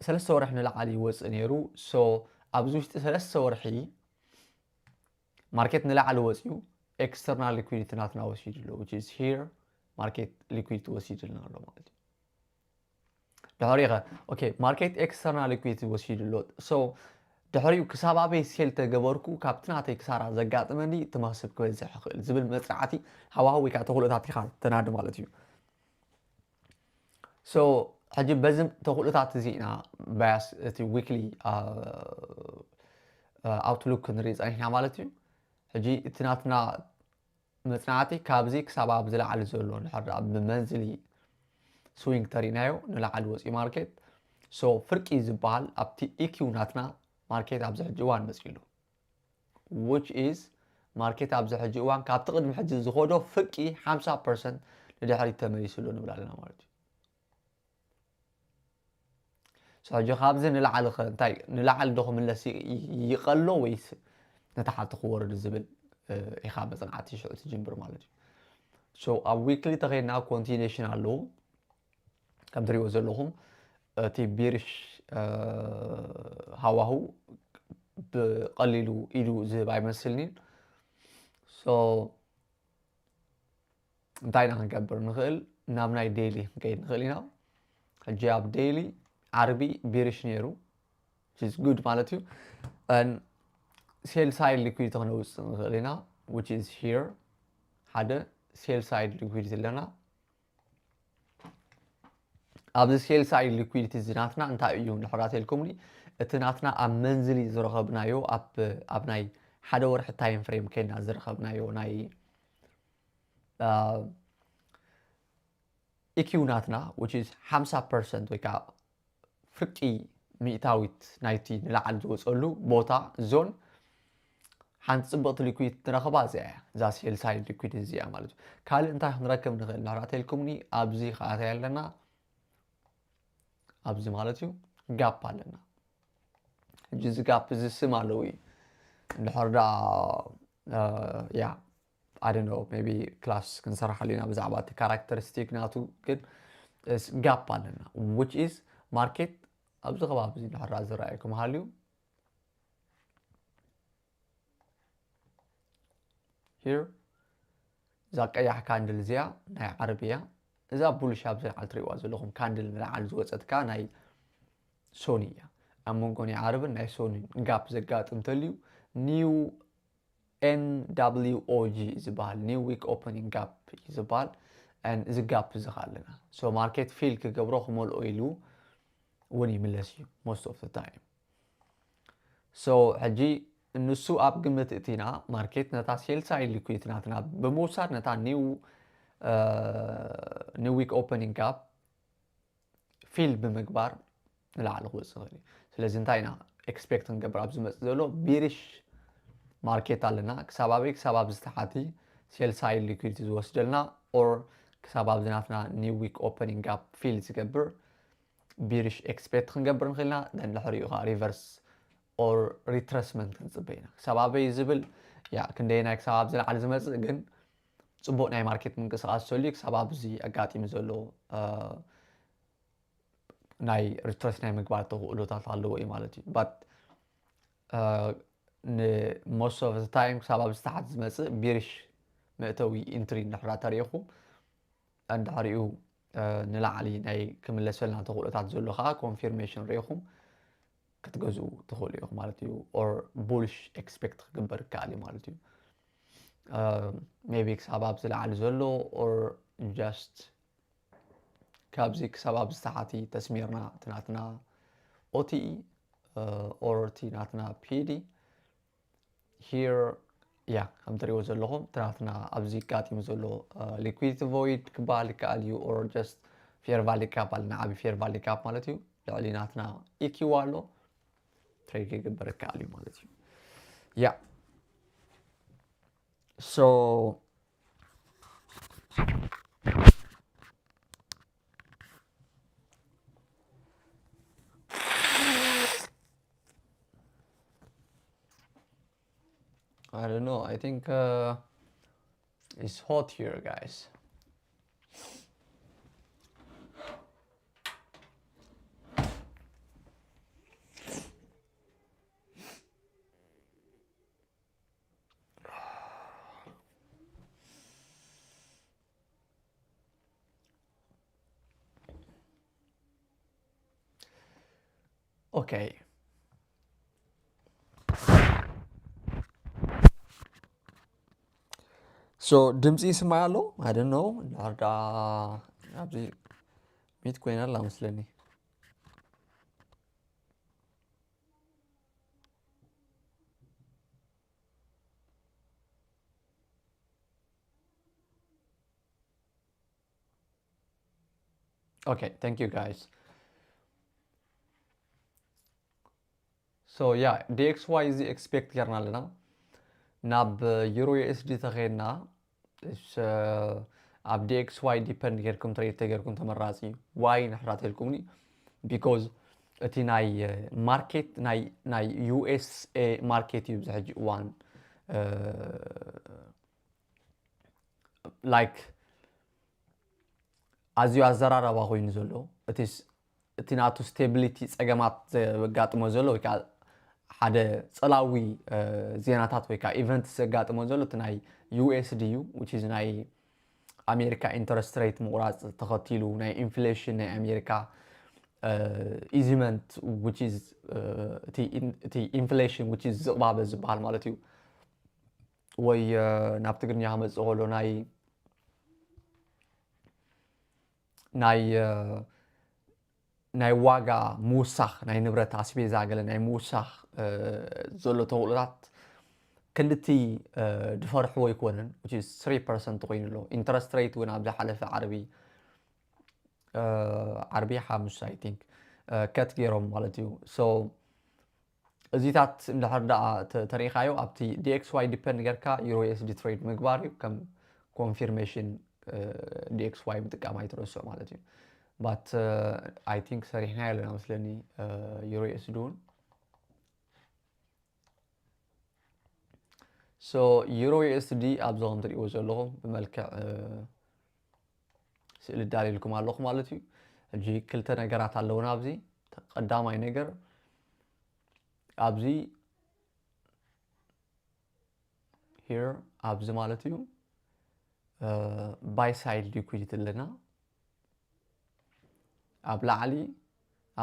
ሰለስተ ወርሒ ንላዕሊ ይወፅእ ነይሩ። So ኣብዚ ውሽጢ ሰለስተ ወርሒ ማርኬት ንላዕሊ ወፅዩ external liquidity ናትና ወሲዱ ኣሎ which is here market liquidity ወሲድልና ኣሎ ማለት እዩ። ድሕሪኡ ከ okay market external liquidity ወሲዱ ኣሎ። So ድሕሪኡ ክሳብ ኣበይ sell ተገበርኩ ካብቲ ናተይ ክሳራ ዘጋጥመኒ እቲ መኽስብ ክበዝሕ ይኽእል ዝብል መፅናዕቲ ሃዋህው ወይ ከዓ ተኽእሎታት ኢኻ ተናዲ ማለት እዩ። So ሕጂ በዚ ተኽእሎታት እዚ ኢና bias እቲ weekly outlook ክንርኢ ፀኒሕና ማለት እዩ። ሕጂ እቲ ናትና መፅናዕቲ ካብዚ ክሳብ ኣብ ዝለዓሊ ዘሎ እንድሕር ደኣ ብመንዝሊ swing ተሪእናዮ ንላዕሊ ወፂኡ ማርኬት so ፍርቂ ዝበሃል ኣብቲ EQ ናትና ማርኬት ኣብዚ ሕጂ እዋን መፂኡ ኣሎ። Which is ማርኬት ኣብዚ ሕጂ እዋን ካብቲ ቅድሚ ሕጂ ዝኸዶ ፍርቂ ሓምሳ percent ንድሕሪት ተመሊሱ ኣሎ ንብል ኣለና ማለት እዩ። ሕጂ ካብዚ ንላዕሊ ኸ እንታይ ንላዕሊ ዶ ክምለስ ይቐሎ ወይስ ንታሕቲ ክወርድ ዝብል ኢኻ መፅናዕቲ ሽዑ ትጅምር ማለት እዩ። So ኣብ weekly ተኸይድና continuation ኣለዎ። ከም ትሪእዎ ዘለኹም እቲ bearish ሃዋህው ብቐሊሉ ኢዱ ዝህብ ኣይመስልኒን። So እንታይ ኢና ክንገብር ንኽእል? ናብ ናይ daily ክንከይድ ንኽእል ኢና። ሕጂ ኣብ daily ዓርቢ bearish ነይሩ which is good ማለት እዩ። Sell side liquidity ክነውፅእ ንኽእል ኢና which is here ሓደ sell side liquidity ኣለና። ኣብዚ sell side liquidity እዚ ናትና እንታይ እዩ እንድሕር ኣተልኩምኒ እቲ ናትና ኣብ መንዝሊ ዝረኸብናዮ ኣብ ናይ ሓደ ወርሒ time frame ከይና ዝረኸብናዮ ናይ EQ ናትና which is ሓምሳ percent ወይ ከዓ ፍርቂ ሚእታዊት ናይቲ ንላዕሊ ዝወፀሉ ቦታ zone ሓንቲ ፅብቕቲ liquidity ንረኽባ እዚኣ እያ እዛ sell side liquidity እዚኣ ማለት እዩ። ካልእ እንታይ ክንረክብ ንኽእል እንድሕር ኣተልኩምኒ ኣብዚ ከዓ እንታይ ኣለና ኣብዚ ማለት እዩ gap ኣለና። ሕጂ እዚ ጋፕ እዚ ስም ኣለዎ እዩ። እንድሕር ደኣ ያ I don't know, maybe class ክንሰርሓሉ ኢና ብዛዕባ እቲ ካራክተሪስቲክ ናቱ። ግን ጋፕ ኣለና፣ which is ማርኬት ኣብዚ ከባቢ እዚ እንድሕር ደኣ ዝረኣየኩም ሃልዩ here እዛ ቀያሕ ካንድል እዚኣ ናይ ዓርቢ እያ። እዛ ቡልሽ ኣብዚ ላዕሊ ትሪእዋ ዘለኹም ካንድል ንላዕሊ ዝወፀት ከኣ ናይ ሶኒ እያ። ኣብ መንጎ ናይ ዓርብን ናይ ሶኒን ጋፕ ዘጋጥም እንተልዩ new NWOG ዝበሃል new week opening gap እዩ ዝበሃል። And እዚ ጋፕ እዚ ከኣ ኣለና። So ማርኬት ፊል ክገብሮ ክመልኦ ኢሉ እውን ይምለስ እዩ most of the time። So ሕጂ ንሱ ኣብ ግምት እቲና ማርኬት ነታ ሴል ሳይድ ሊኩዊዲቲ ናትና ብምውሳድ ነታ new week opening gap ፊል ብምግባር ንላዕሊ ክወፅእ ይኽእል እዩ። ስለዚ እንታይ ኢና ኤክስፔክት ክንገብር ኣብ ዝመፅእ ዘሎ? ቢሪሽ ማርኬት ኣለና። ክሳብ ኣበይ? ክሳብ ኣብዚ ታሕቲ ሴል ሳይድ ሊኩዊዲቲ ዝወስደልና or ክሳብ ኣብዚ ናትና new week opening gap ፊል ዝገብር ቢሪሽ ኤክስፔክት ክንገብር ንኽእል ኢና። Then ድሕሪኡ ከዓ ሪቨርስ or ሪትረስመንት ክንፅበ ኢና። ክሳብ ኣበይ ዝብል ያ ክንደየናይ ክሳብ ኣብ ዝለዓለ ዝመፅእ ግን ፅቡቅ ናይ ማርኬት ምንቅስቃስ ተልዩ ክሳብ ኣብዚ ኣጋጢሙ ዘሎ ናይ ሪትረስ ናይ ምግባር ተኽእሎታት ኣለዎ እዩ ማለት እዩ። But ን most of the time ክሳብ ኣብዚ ታሕቲ ዝመፅእ ቢሪሽ መእተዊ ኢንትሪ እንድሕራ ተሪኢኹም እንድሕሪኡ ንላዕሊ ናይ ክምለሰልና ተኽእሎታት ዘሎ ከዓ ኮንፊርሜሽን ሪኢኹም ክትገዝኡ ትኽእሉ ኢኹም ማለት እዩ። Or ቡልሽ ኤክስፔክት ክግበር ይከኣል እዩ ማለት እዩ። ሜቢ ክሳብ ኣብ ዝለዓሊ ዘሎ or just ካብዚ ክሳብ ኣብ ዝተሓቲ ተስሚርና እቲ ናትና OTE or እቲ ናትና PD here ያ ከም ትሪእዎ ዘለኹም እቲ ናትና ኣብዚ ጋጢሙ ዘሎ ሊኩዊዲቲ ቮይድ ክበሃል ይከኣል እዩ። Or just ፌር ቫሊ ጋፕ ኣለና፣ ዓቢ ፌር ቫሊ ጋፕ ማለት እዩ። ልዕሊ ናትና EQ ኣሎ ትሬድ ክግበር ይከኣል እዩ ማለት እዩ። ያ so I don't know. I think uh, it's hot here, guys. Okay. So ድምፂ ይስማዕ ኣሎ? I don't know. እንድሕር ደኣ ኣብዚ ሚት ኮይና ኣላ መስለኒ። Okay, thank you guys. So yeah, DXY እዚ ኤክስፔክት ጌርና ኣለና። ናብ ዩሮ USD ተኸይድና እስ ኣብ DXY ዲፐንድ ጌርኩም ትሬድ ተጌርኩም ተመራፂ እዩ። ዋይ ንሕራተልኩምኒ? ቢኮዝ እቲ ናይ ማርኬት ናይ ናይ USA ማርኬት እዩ ብዚ ሕጂ እዋን ላይክ ኣዝዩ ኣዘራራባ ኮይኑ ዘሎ እቲ ናቱ ስቴቢሊቲ ጸገማት ዘጋጥሞ ዘሎ ወይ ከዓ ሓደ ጸላዊ ዜናታት ወይ ከዓ ኢቨንት ዘጋጥሞ ዘሎ እቲ ናይ USD እዩ። Which is ናይ ኣሜሪካ ኢንተረስት ሬት ምቑራፅ ተኸቲሉ ናይ ኢንፍሌሽን ናይ ኣሜሪካ ኢዚመንት which is እቲ ኢንፍሌሽን which is ዝቕባበ ዝበሃል ማለት እዩ። ወይ ናብ ትግርኛ ክመፅእ ከሎ ናይ ናይ ናይ ዋጋ ምውሳኽ ናይ ንብረት ኣስቤዛ ገለ ናይ ምውሳኽ ዘሎ ተኽእሎታት ክንድቲ ዝፈርሕዎ ኣይኮነን። Which is three percent ኮይኑ ኣሎ። ኢንተረስት ሬት እውን ኣብ ዝሓለፈ ዓርቢ ዓርቢ ሓሙስ I think ከት ገይሮም ማለት እዩ። So እዚታት እንድሕር ደኣ ተሪኢኻዮ ኣብቲ DXY ዲፐንድ ጌርካ ዩሮ USD ትሬድ ምግባር እዩ። ከም ኮንፊርሜሽን DXY ምጥቃም ኣይትረስዑ ማለት እዩ። But I think ሰሪሕናዮ ኣለና መስለኒ ዩሮ USD እውን So Euro U S D ኣብዚ ከም ትሪእዎ ዘለኹም ብመልክዕ ስእሊ ዳልየልኩም ኣለኹ ማለት እዩ። ሕጂ ክልተ ነገራት ኣለውና ኣብዚ። ቀዳማይ ነገር ኣብዚ here ኣብዚ ማለት እዩ buy side liquidity ኣለና። ኣብ ላዕሊ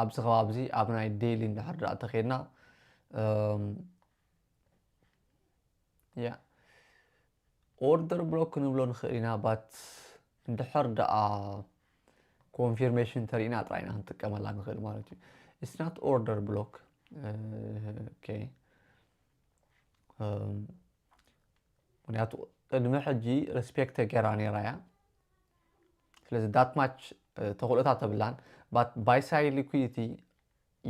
ኣብዚ ከባቢ እዚ ኣብ ናይ daily እንድሕር ደኣ ተኸድና ያ order block ክንብሎ ንኽእል ኢና but እንድሕር ደኣ confirmation ተሪእና ጥራይ ኢና ክንጥቀመላ ንኽእል ማለት እዩ። It's not order block. Okay. ምክንያቱ ቅድሚ ሕጂ respect ተገይራ ነይራ እያ። ስለዚ that much ተኽእሎታት ተብላን but buy side liquidity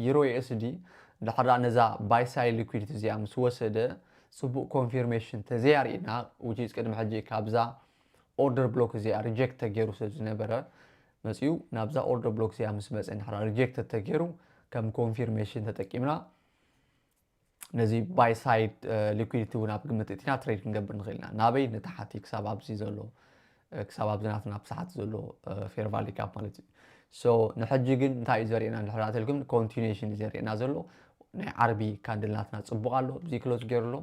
Euro U S D ድሕር ነዛ buy side liquidity እዚኣ ምስ ወሰደ ፅቡቅ confirmation ተዘያርኢና which is ቅድሚ ሕጂ ካብዛ order block እዚኣ reject ተገይሩ ስለ ዝነበረ መፅኡ ናብዛ order block እዚኣ ምስ መፀ ድሕር reject ተገይሩ ከም confirmation ተጠቂምና ነዚ buy side liquidity እውን ኣብ ግምት እቲና trade ክንገብር ንኽእል ኢና። ናበይ ንታሕቲ ክሳብ ኣብዚ ዘሎ ክሳብ ኣብዚ ናትና ብሰዓት ዘሎ fair value gap ማለት እዩ። So ንሕጂ ግን እንታይ እዩ ዘርእየና እንድሕር ተልኩም continuation እዩ ዘርእየና ዘሎ። ናይ ዓርቢ candle ናትና ፅቡቕ ኣሎ እዚ close ገይሩ ኣሎ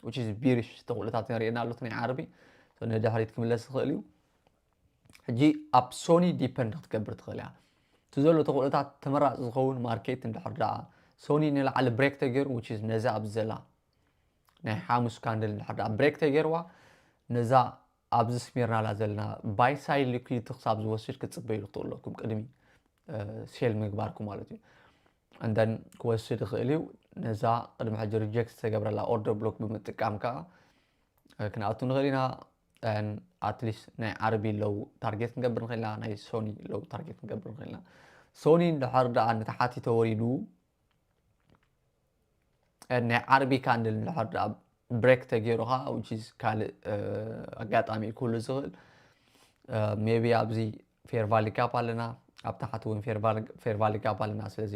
which is bearish ተኽእሎታት ዘርእየና ኣሎ ናይ ዓርቢ ንድሕሪት ክምለስ ዝኽእል እዩ። ሕጂ ኣብ Sony depend ክትገብር ትኽእል እያ። እቲ ዘሎ ተኽእሎታት ተመራፂ ዝኸውን market እንድሕር ደኣ Sony ንላዕሊ break ተገይሩ which is ነዛ ኣብዚ ዘላ ናይ ሓሙስ candle እንድሕር ደኣ break ተገይርዋ ነዛ ኣብዚ ስሚርናላ ዘለና buy side liquidity ክሳብ ዝወስድ ክትፅበዩ ትኽእሉ ኣለኩም ቅድሚ sell ምግባርኩም ማለት እዩ። And then ክወስድ ይኽእል እዩ። ነዛ ቅድሚ ሕጂ reject ዝተገብረላ order block ብምጥቃም ከዓ ክንኣቱ ንኽእል ኢና። At least ናይ ዓርቢ low target ክንገብር ንኽእል ኢና፣ ናይ Sony low target ክንገብር ንኽእል ኢና። Sony እንድሕር ደኣ ንታሕቲ ተወሪዱ ናይ ዓርቢ candle እንድሕር ደኣ break ተገይሩ ከዓ which is ካልእ ኣጋጣሚ ክህሉ ዝኽእል maybe ኣብዚ fair value gap ኣለና፣ ኣብ ታሕቲ እውን fair value gap ኣለና። ስለዚ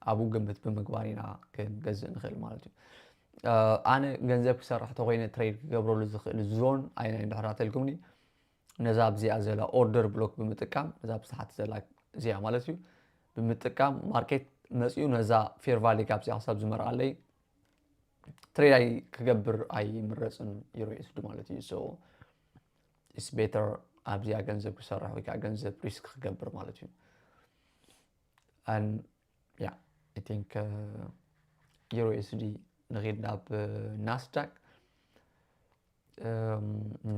ኣብኡ ግምት ብምግባር ኢና ክንገዝእ ንኽእል ማለት እዩ። ኣነ ገንዘብ ክሰርሕ ተኮይነ trade ክገብረሉ ዝኽእል zone ኣይናይ እንድሕር ተልኩምኒ ነዛ ኣብዚኣ ዘላ order block ብምጥቃም ነዛ ብታሕቲ ዘላ እዚኣ ማለት እዩ ብምጥቃም market መፅኡ ነዛ fair value gap እዚኣ ክሳብ ዝመርኣለይ trade ኣይ ክገብር ኣይምረፅን Euro U S D ማለት እዩ። So it's better ኣብዚኣ ገንዘብ ክሰርሕ ወይ ከዓ ገንዘብ risk ክገብር ማለት እዩ። And yeah, I think Euro U S D ንኺድ ናብ Nasdaq።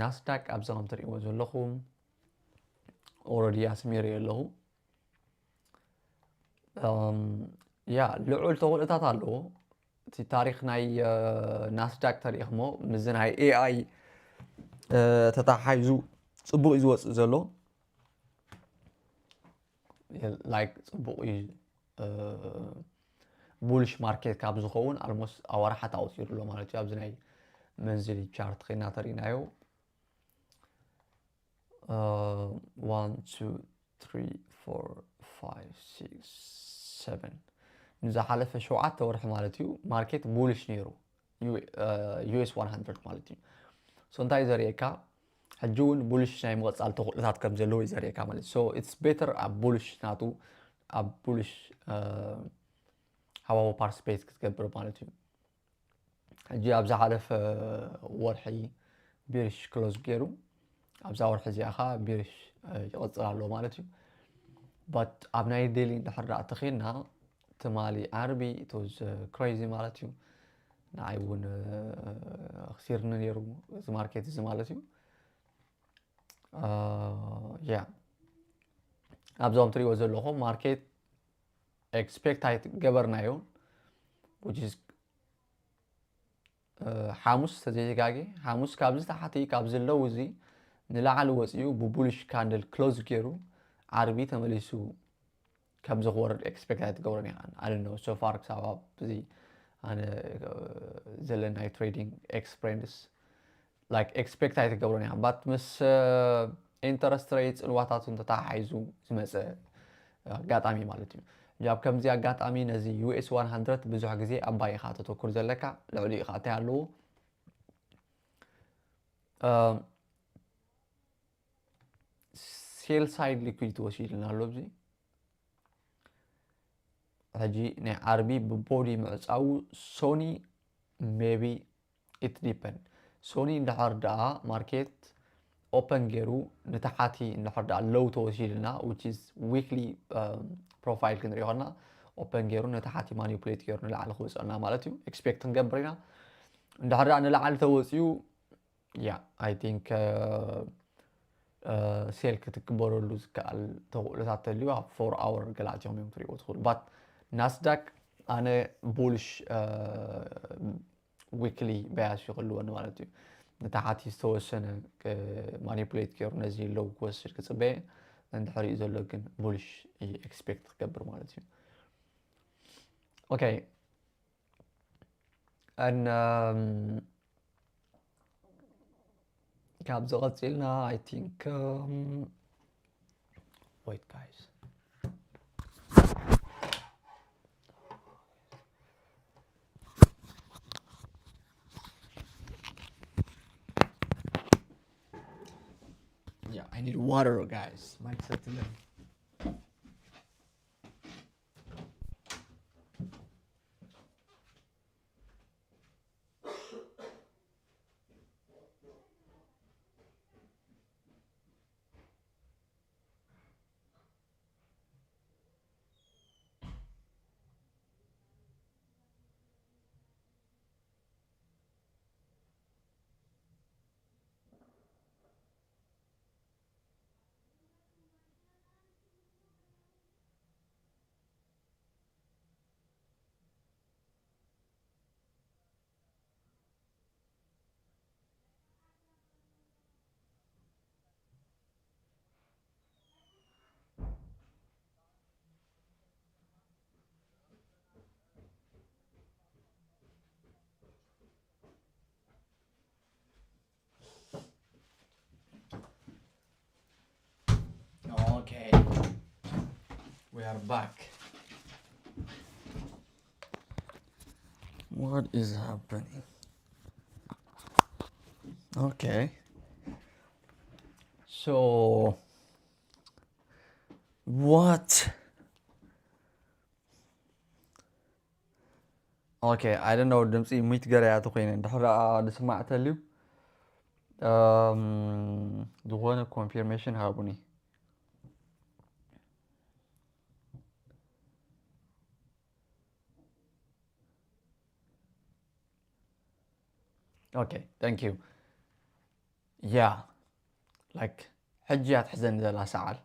Nasdaq ኣብዚ ከም ትሪእዎ ዘለኹም already ኣስሚረ ኣለኹ። ያ ልዑል ተኽእሎታት ኣለዎ። እቲ ታሪኽ ናይ Nasdaq ተሪእኽሞ ምስዚ ናይ A I ተተሓሒዙ ፅቡቕ እዩ ዝወፅእ ዘሎ። Like ፅቡቕ እዩ። Bullish market ካብ ዝኸውን almost ኣዋርሓት ኣውፂኡ ኣሎ ማለት እዩ። ኣብዚ ናይ መንዝሊ chart ኸይና ተሪእናዮ one two three four five six seven ንዝሓለፈ ሸውዓተ ወርሒ ማለት እዩ market bullish ነይሩ። U S one hundred ማለት እዩ። So እንታይ እዩ ዘርእየካ? ሕጂ እውን bullish ናይ ምቕፃል ተኽእሎታት ከም ዘለዎ እዩ ዘርእየካ ማለት እዩ። So it's better ኣብ bullish ናቱ ኣብ bullish ሃዋሁ participate ክትገብር ማለት እዩ። ሕጂ ኣብ ዝሓለፈ ወርሒ bearish close ገይሩ ኣብዛ ወርሒ እዚኣ ከዓ bearish ይቕፅል ኣሎ ማለት እዩ። But ኣብ ናይ daily እንድሕር ደኣ ተኺድና ትማሊ ዓርቢ it was crazy ማለት እዩ። ንዓይ እውን ኣኽሲርኒ ነይሩ እዚ market እዚ ማለት እዩ። Yeah ኣብዞም ትሪእዎ ዘለኹም market expect ኣይገበርናዮን which is ሓሙስ ተዘይተጋጊ ሓሙስ ካብዚ ታሕቲ ካብዚ ለው እዚ ንላዕሊ ወፂኡ ብ bullish candle close ገይሩ ዓርቢ ተመሊሱ ከምዚ ክወርድ expect ኣይትገብሮን ኢኻ። I don't know so far ክሳብ ኣብዚ ኣነ ዘለናይ trading experience like expect ኣይትገብሮን ኢኻ but ምስ interest rate ፅልዋታቱ እንተተሓሒዙ ዝመፀ ኣጋጣሚ ማለት እዩ። ኣብ ከምዚ ኣጋጣሚ ነዚ U S one hundred ብዙሕ ግዜ ኣብ buy ኢኻ ተተኩር ዘለካ ልዕሊኡ ኢኻ እንታይ ኣለዎ sell side liquidity ወሲድልና ኣሎ ኣብዚ። ሕጂ ናይ ዓርቢ ብቦዲ ምዕፃዉ ሶኒ maybe it depend። ሶኒ እንድሕር ደኣ ማርኬት ኦፐን ገይሩ ንታሓቲ እንድሕር ደኣ ሎው ተወሲድልና which is weekly profile ክንሪኦ ከለና ኦፐን ገይሩ ንታሓቲ ማኒፕሌት ገይሩ ንላዕሊ ክወፅአና ማለት እዩ። ኤክስፔክት ክንገብር ኢና። እንድሕር ደኣ ንላዕሊ ተወፅዩ yeah I think sell ክትግበረሉ ዝከኣል ተኽእሎታት ተልዩ ኣብ four hour ገላቲኦም እዮም ትሪእዎ ትኽእሉ but ናስዳክ ኣነ bullish weekly bias ይኽልወኒ ማለት እዩ። ንታሓቲ ዝተወሰነ ማኒፕሌት ገይሩ ነዚ ሎው ክወስድ ክፅበየ እንድሕሪኡ ዘሎ ግን bullish ኤክስፔክት ክገብር ማለት እዩ። Okay and um, ካብዚ ቀፂልና I think um, wait guys yeah I need water guys ማይ ክሰቲ ኣለኒ። Okay, we are back. What is happening? Okay. So, what? Okay, I don't know ድምፂ ሚት ገረያ ተኮይነ እንድሕር ደኣ ዝስማዕ ተልዩ ዝኾነ ኮንፊርሜሽን ሃቡኒ። Okay, thank you. Yeah, like ሕጂ እያ ትሕዘኒ ዘላ ሰዓል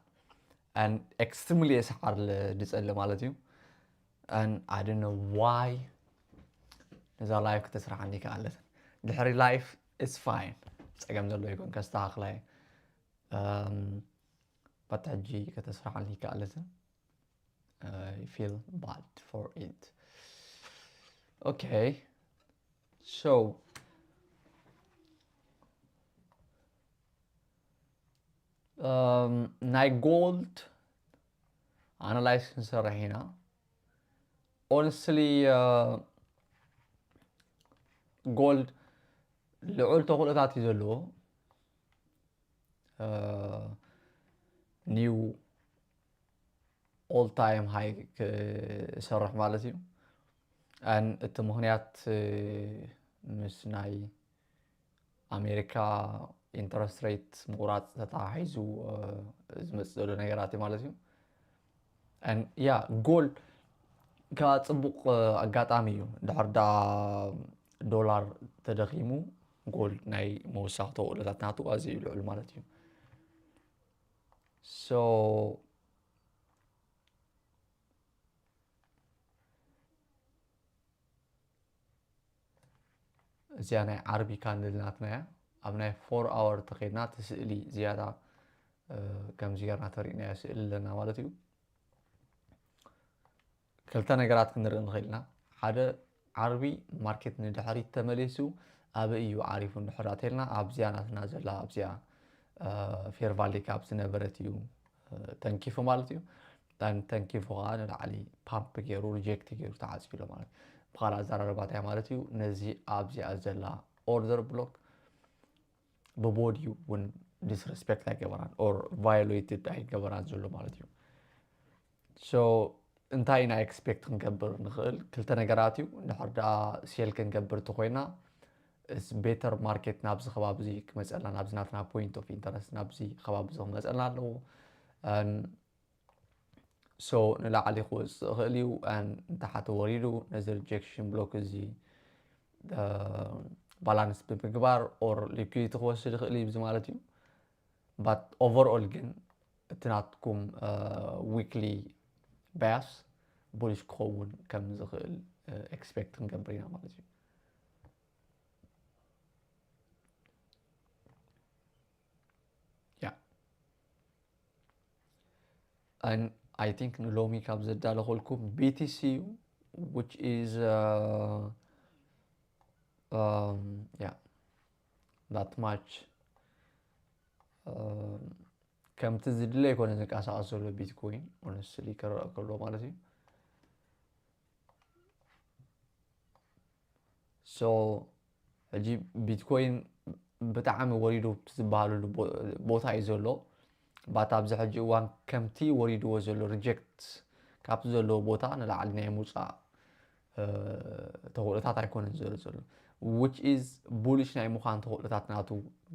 and extremely እየ ሰዓል ድፀሊ ማለት እዩ። And I don't know why ነዛ ላይፍ ከተስርሓኒ ይከኣለትን። ድሕሪ ላይፍ it's fine፣ ፀገም ዘሎ ይኮን ከስተኻኽላ እየ። Um, but ሕጂ ከተስርሓኒ ይከኣለትን። I feel bad for it. Okay, so um, ናይ ጎልድ ኣናላይዝ ክንሰርሕ ኢና። Honestly ጎልድ ልዑል ተኽእሎታት እዩ ዘለዎ። ኒው ኦል ታይም ሃይ ክሰርሕ ማለት እዩ። And እቲ ምኽንያት ምስ ናይ ኣሜሪካ ኢንተረስት ሬት ምቑራፅ ተተሓሒዙ ዝመፅእ ዘሎ ነገራት እዩ ማለት እዩ። And yeah, ጎልድ ከዓ ፅቡቕ ኣጋጣሚ እዩ። ድሕር ዳ ዶላር ተደኺሙ ጎልድ ናይ ምውሳኽ ተኽእሎታት ናቱ ኣዝዩ ልዑል ማለት እዩ። So እዚኣ ናይ ዓርቢ ካንድል ናትና እያ። ኣብ ናይ ፎር ኣወር ተኸድና እቲ ስእሊ ዝያዳ ከምዚ ገርና ተሪእናዮ ስእሊ ኣለና ማለት እዩ። ክልተ ነገራት ክንርኢ ንኽእል ኢና። ሓደ ዓርቢ ማርኬት ንድሕሪት ተመሊሱ ኣበይ እዩ ዓሪፉ እንድሕር ኣተልና ኣብዚኣ ናትና ዘላ ኣብዚኣ ፌር ቫሊ ካብ ዝነበረት እዩ ተንኪፉ ማለት እዩ። ተንኪፉ ከዓ ንላዕሊ ፓምፕ ገይሩ ሪጀክት ገይሩ ተዓፂሉ ማለት ብካልእ ኣዘራርባ እንታይ ማለት እዩ? ነዚ ኣብዚኣ ዘላ ኦርደር ብሎክ ብቦዲ እውን disrespect ኣይገበራን or violated ኣይገበራን ዘሎ ማለት እዩ። So እንታይ ኢና expect ክንገብር ንኽእል? ክልተ ነገራት እዩ። እንድሕር ደኣ sell ክንገብር እንተኮይና it's better market ናብዚ ከባቢ እዚ ክመፀልና፣ ናብዚ ናትና point of interest ናብዚ ከባቢ እዚ ክመፀልና ኣለዎ። So ንላዕሊ ክወፅእ ይኽእል እዩ። ንታሕቲ ወሪዱ ነዚ rejection block እዚ balance ብምግባር or liquidity ክወስድ ይኽእል እዩ እዚ ማለት እዩ። But overall ግን እቲ ናትኩም weekly bias bullish ክኸውን ከም ዝኽእል expect ክንገብር ኢና ማለት እዩ። Yeah. And I think ንሎሚ ካብ ዘዳለኹልኩም BTC እዩ, which is uh, um, yeah, not much. Um, ከምቲ ዝድለ ኣይኮነ ዝንቀሳቐስ ዘሎ ቢትኮይን፣ honestly ክረአ ከሎ ማለት እዩ። So ሕጂ ቢትኮይን ብጣዕሚ ወሪዱ ዝበሃለሉ ቦታ እዩ ዘሎ። But ኣብዚ ሕጂ እዋን ከምቲ ወሪድዎ ዘሎ reject ካብቲ ዘለዎ ቦታ ንላዕሊ ናይ ምውፃእ ተኽእሎታት ኣይኮነን ዘሎ ዘሎ which is bullish ናይ ምዃን ተኽእሎታት ናቱ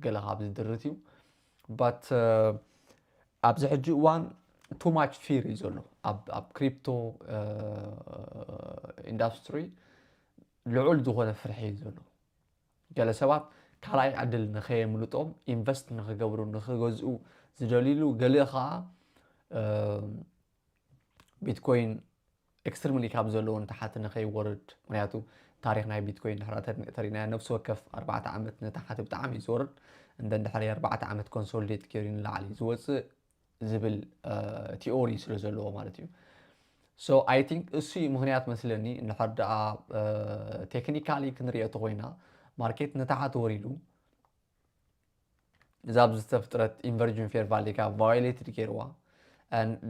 ገለ ካብ ዝድርት እዩ። But ኣብዚ ሕጂ እዋን too much fear እዩ ዘሎ ኣብ crypto industry። ልዑል ዝኾነ ፍርሒ እዩ ዘሎ። ገለ ሰባት ካልኣይ ዕድል ንኸየምልጦም invest ንኽገብሩ ንኽገዝኡ ዝደልይሉ፣ ገለ ከዓ ቢትኮይን extremely ካብ ዘለዎ ንታሕቲ ንኸይወርድ። ምክንያቱ ታሪክ ናይ ቢትኮይን ድሕር ተሪእናዮ ነፍሲ ወከፍ ኣርባዕተ ዓመት ንታሕቲ ብጣዕሚ እዩ ዝወርድ። እንደ ድሕሪ ኣርባዕተ ዓመት consolidate ገይሩ ንላዕሊ ዝወፅእ ዝብል theory ስለ ዘለዎ ማለት እዩ። So I think እሱ እዩ ምክንያት መስለኒ። እንድሕር ደኣ technically ክንሪኦ ተኮይና ማርኬት ንታሕቲ ወሪዱ እዛ ኣብዚ ዝተፍጥረት inversion fair value gap violated ገይርዋ።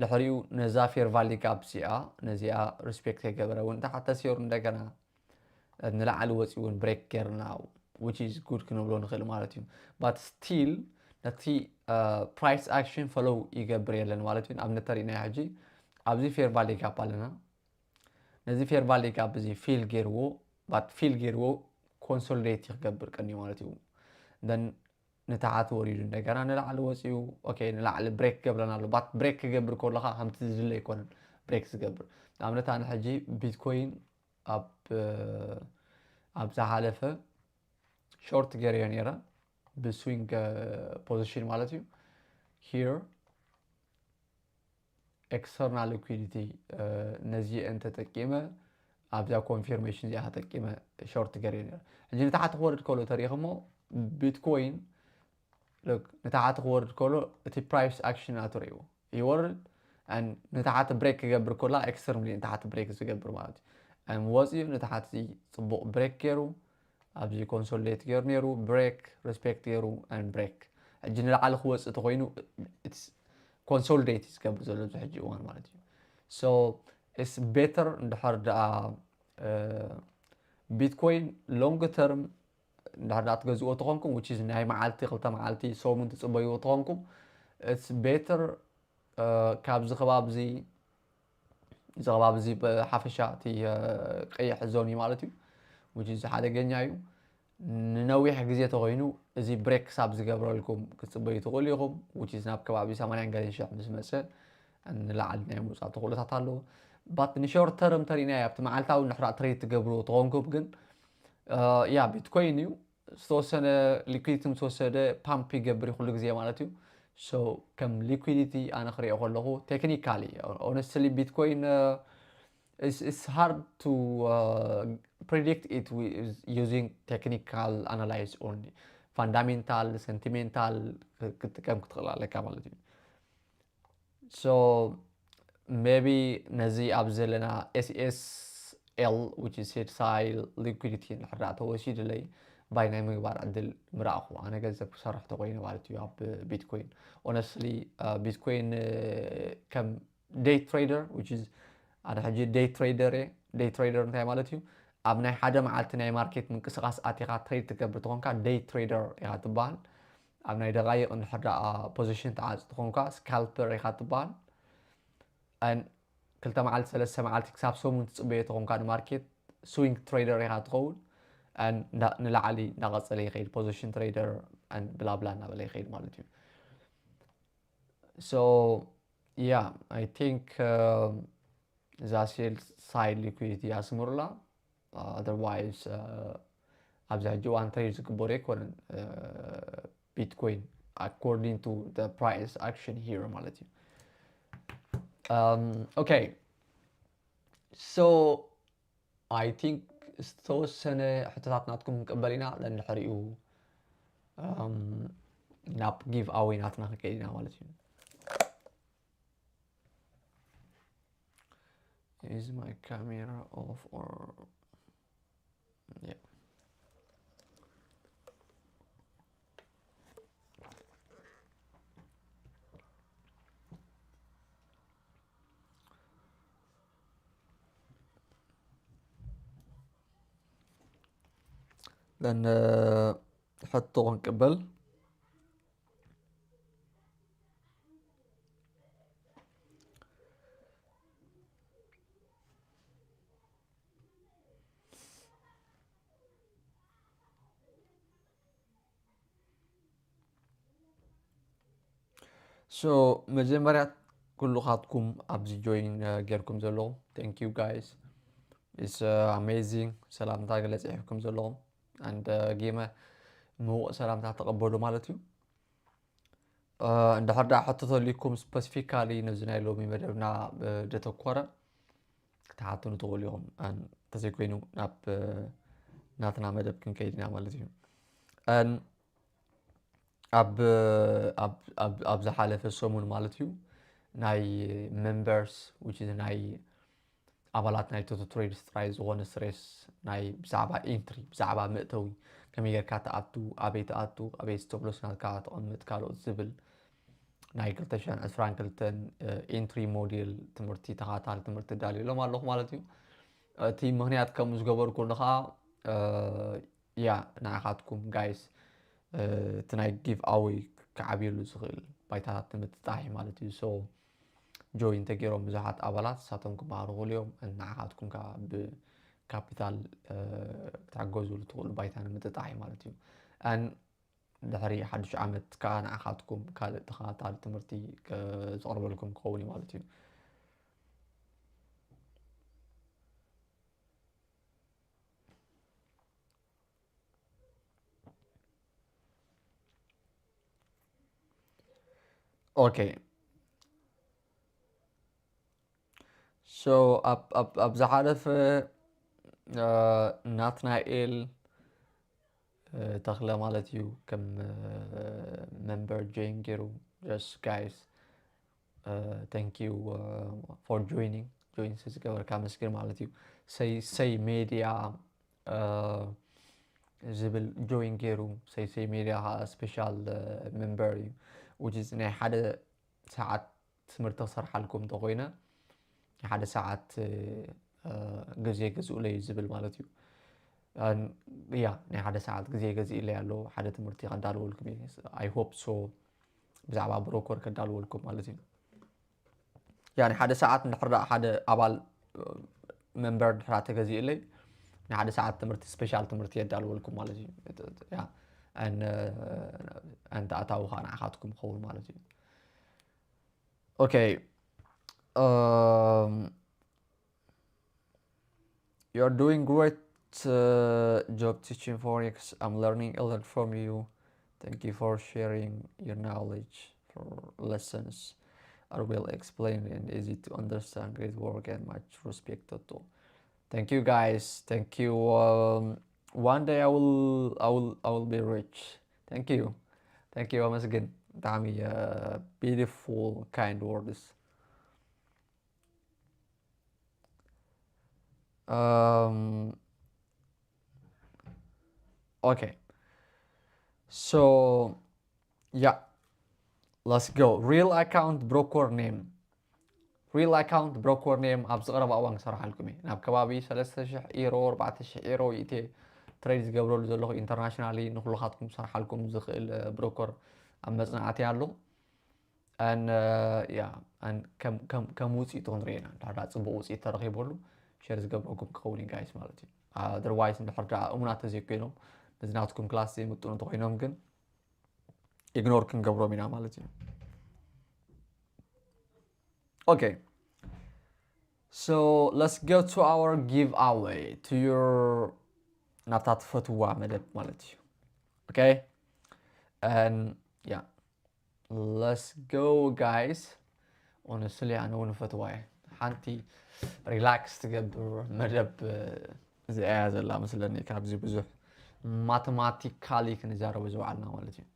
ድሕሪኡ ነዛ fair value gap እዚኣ ነዚኣ respect ከይገበረ እውን ታሕቲ ተሲሩ እንደገና ንላዕሊ ወፂኡ እውን break ገይርና which is good ክንብሎ ንኽእል ማለት እዩ። But still ነቲ price action follow ይገብር የለን ማለት እዩ። ንኣብነት ተሪእናዮ ሕጂ ኣብዚ fair value gap ኣለና። ነዚ fair value gap እዚ fill ገይርዎ but fill ገይርዎ consolidate ክገብር ቀንዩ ማለት እዩ። Then ንታሕቲ ወሪዱ እንደገና ንላዕሊ ወፂኡ okay ንላዕሊ break ገብረና ኣሎ። But break ክገብር ከሎ ከዓ ከምቲ ዝድለ ኣይኮነን break ዝገብር። ንኣብነት ኣነ ሕጂ ቢትኮይን ኣብ ኣብ ዝሓለፈ short ገይረዮ ነይረ ብ swing position ማለት እዩ። Here external liquidity ነዚአን ተጠቂመ ኣብዛ confirmation እዚኣ ተጠቂመ short ገይረዮ ነይረ። ሕጂ ንታሕቲ ክወርድ ከሎ ተሪኢኹሞ ቢትኮይን ንታሕቲ ክወርድ ከሎ እቲ price action ናቱ ርእይዎ ይወርድ ንታሕቲ break ክገብር ከላ extremely ንታሕቲ break ዝገብር ማለት እዩ። ወፂኡ ንታሕቲ ፅቡቅ break ገይሩ ኣብዚ consolidate ገይሩ ነይሩ break respect ገይሩ and break። ሕጂ ንላዕሊ ክወፅእ ተኮይኑ consolidate ዝገብር ዘሎ እዚ ሕጂ እዋን ማለት እዩ። So it's better እንድሕር ደኣ ቢትኮይን long term እንድሕር ደኣ ትገዝእዎ ተኾንኩም which is ናይ መዓልቲ ክልተ መዓልቲ ሰሙን ትፅበይዎ ተኾንኩም it's better ካብዚ ከባቢ እዚ እዚ ከባቢ እዚ ብሓፈሻ እቲ ቀይሕ ዞን እዩ ማለት እዩ። Which is ሓደገኛ እዩ። ንነዊሕ ግዜ ተኮይኑ እዚ break ክሳብ ዝገብረልኩም ክትፅበዩ ትኽእሉ ኢኹም። Which is ናብ ከባቢ ሰማንያን ገለን ሽሕ ምስ መፀ ንላዕሊ ናይ ምውፃእ ተኽእሎታት ኣለዎ። But ን short term ተሪእናዮ ኣብቲ መዓልታዊ እንድሕር trade ትገብርዎ ተኾንኩም ግን ያ ቢትኮይን እዩ ዝተወሰነ liquidity ምስ ወሰደ pump ይገብር እዩ ኩሉ ግዜ ማለት እዩ። So ከም liquidity ኣነ ክሪኦ ከለኹ technically honestly ቢትኮይን it's hard to predict it using technical analysis only fundamental sentimental ክትጥቀም ክትኽእል ኣለካ ማለት እዩ። So maybe ነዚ ኣብ ዘለና SSL which is sell side liquidity እንድሕር ደኣ ተወሲድለይ buy ናይ ምግባር ዕድል ምረኣኹ ኣነ ገንዘብ ክሰርሕ ተኮይነ ማለት እዩ ኣብ ቢትኮይን። Honestly ቢትኮይን ከም day trader which is ኣነ ሕጂ day trader እየ። Day trader እንታይ ማለት እዩ? ኣብ ናይ ሓደ መዓልቲ ናይ ማርኬት ምንቅስቃስ ኣቲኻ trade ትገብር ተኾንካ day trader ኢኻ ትበሃል። ኣብ ናይ ደቃይቅ እንድሕር ደኣ position ትዓጽ ተኾንካ scalper ኢኻ ትበሃል። And ክልተ መዓልቲ ሰለስተ መዓልቲ ክሳብ ሰሙን ትጽበዮ ተኾንካ ንማርኬት swing trader ኢኻ ትኸውን። And ንላዕሊ እንዳቐጸለ ይኸይድ position trader and ብላብላ እናበለ ይኸይድ ማለት እዩ። So yeah, I think እዛ sell side liquidity ኣስምሩላ። Otherwise ኣብዚ ሕጂ እዋን trade ዝግበሩ ኣይኮነን Bitcoin, according to the price action here ማለት እዩ። Okay, so I think ዝተወሰነ ሕቶታት ናትኩም ክንቅበል ኢና። እንድሕሪኡ ናብ give away ናትና ክንከይድ ኢና ማለት እዩ። Is my camera off or yeah? Then ሕቶ ክንቅበል። So መጀመርያ ኩሉኻትኩም ኣብዚ join ጌርኩም ዘለኹም thank you guys, it's amazing። ሰላምታ ገለ ጽሒፍኩም ዘለኹም and ጌመ ምዉቕ ሰላምታ ተቐበሉ ማለት እዩ። እንድሕር ደኣ ሕቶ ተልዩኩም specifically ነዚ ናይ ሎሚ መደብና ደተኮረ ክትሓቱኒ ትኽእሉ ኢኹም። እንተዘይኮይኑ ናብ ናትና መደብ ክንከይድ ኢና ማለት እዩ። ኣብ ኣብ ኣብ ኣብ ዝሓለፈ ሰሙን ማለት እዩ ናይ members which is ናይ ኣባላት ናይ ቶቶ ትሬድስ ጥራይ ዝኾነ ስሬስ ናይ ብዛዕባ entry ብዛዕባ መእተዊ ከመይ ጌርካ ትኣቱ ኣበይ ትኣቱ ኣበይ stop loss ናትካ ተቐምጥ ካልኦት ዝብል ናይ ክልተ ሽሕን ዕስራን ክልተን entry module ትምህርቲ ተኻታሊ ትምህርቲ ዳልየሎም ኣለኹ ማለት እዩ። እቲ ምኽንያት ከምኡ ዝገበርኩሉ ከዓ ያ ንዓኻትኩም guys እቲ ናይ give away ክዓብየሉ ዝኽእል ባይታታት ንምጥጣሕ እዩ ማለት እዩ። So join ተገይሮም ብዙሓት ኣባላት ንሳቶም ክመሃሩ ክእሉ እዮም። ንዓኻትኩም ከዓ ብካፒታል ክትሕገዙሉ ትኽእሉ ባይታ ንምጥጣሕ እዩ ማለት እዩ። And ድሕሪ ሓድሽ ዓመት ከዓ ንዓኻትኩም ካልእ ተኸታታሊ ትምህርቲ ዘቕርበልኩም ክኸውን እዩ ማለት እዩ። Okay, so ኣብ ኣብ ኣብ ዝሓለፈ ናትናኤል ተኽለ ማለት እዩ ከም member join ገይሩ። Just guys thank you for joining, join ስዝገበርካ መስግን ማለት እዩ። ሰይ ሰይ ሜድያ ዝብል join ገይሩ። ሰይ ሰይ ሜድያ ከዓ special member እዩ which is ናይ ሓደ ሰዓት ትምህርቲ ክሰርሓልኩም እንተኮይነ ሓደ ሰዓት ግዜ ገዝኡለይ ዝብል ማለት እዩ። ያ ናይ ሓደ ሰዓት ግዜ ገዚእለይ ኣሎ ሓደ ትምህርቲ ከዳልወልኩም እየ። I hope so ብዛዕባ ብሮኮር ከዳልወልኩም ማለት እዩ። ያ ሓደ ሰዓት እንድሕር ሓደ ኣባል member ድሕራ ተገዚእለይ ንሓደ ሰዓት ትምህርቲ special ትምህርቲ የዳልወልኩም ማለት እዩ። ኣንተ ኣታዊ ከዓ ንዓኻትኩም ክኸውን ማለት እዩ። Okay. Um, you're doing great uh, job teaching Forex. I'm learning a lot from you. Thank you for sharing your knowledge for lessons. Are well explained and easy to understand. Great work and much respect, Toto. Thank you, guys. Thank you. Um, one day I will, I will, I will be rich. Thank you. Thank you, ኣመስግን። ብጣዕሚ beautiful kind words. Um, okay. So yeah, let's go. Real account broker name. Real account broker name ኣብ ዝቐረባ እዋን ክሰርሓልኩም እየ። ናብ ከባቢ ሰለስተ ሽሕ ኢሮ፣ ኣርባዕተ ሽሕ ኢሮ ይእትየ። ትሬድ ዝገብረሉ ዘለኹ ኢንተርናሽናሊ ንኩልኻትኩም ክሰርሓልኩም ዝኽእል ብሮከር ኣብ መፅናዕቲ ኣሎ። ን ያ ከም ውፅኢቱ ክንሪኤና እንድሕር ዳ ፅቡቅ ውፅኢት ተረኺበሉ ሸር ዝገብረኩም ክኸውን እዩ ጋይስ ማለት እዩ። ኣደርዋይስ እንድሕር ዳ እሙናት ተዘይኮይኖም ነዚ ናትኩም ክላስ ዘይምጥኑ እንተኮይኖም ግን ኢግኖር ክንገብሮም ኢና ማለት እዩ። Okay, so let's go to our giveaway to your ናብታ ትፈትዋ መደብ ማለት እዩ። Okay, and yeah, let's go guys. Honestly ኣነ እውን ፈትዋ እየ። ሓንቲ ሪላክስ ትገብር መደብ እዚኣ እያ ዘላ መስለኒ። ካብዚ ብዙሕ ማተማቲካሊ ክንዛረቡ ዝወዓልና ማለት እዩ።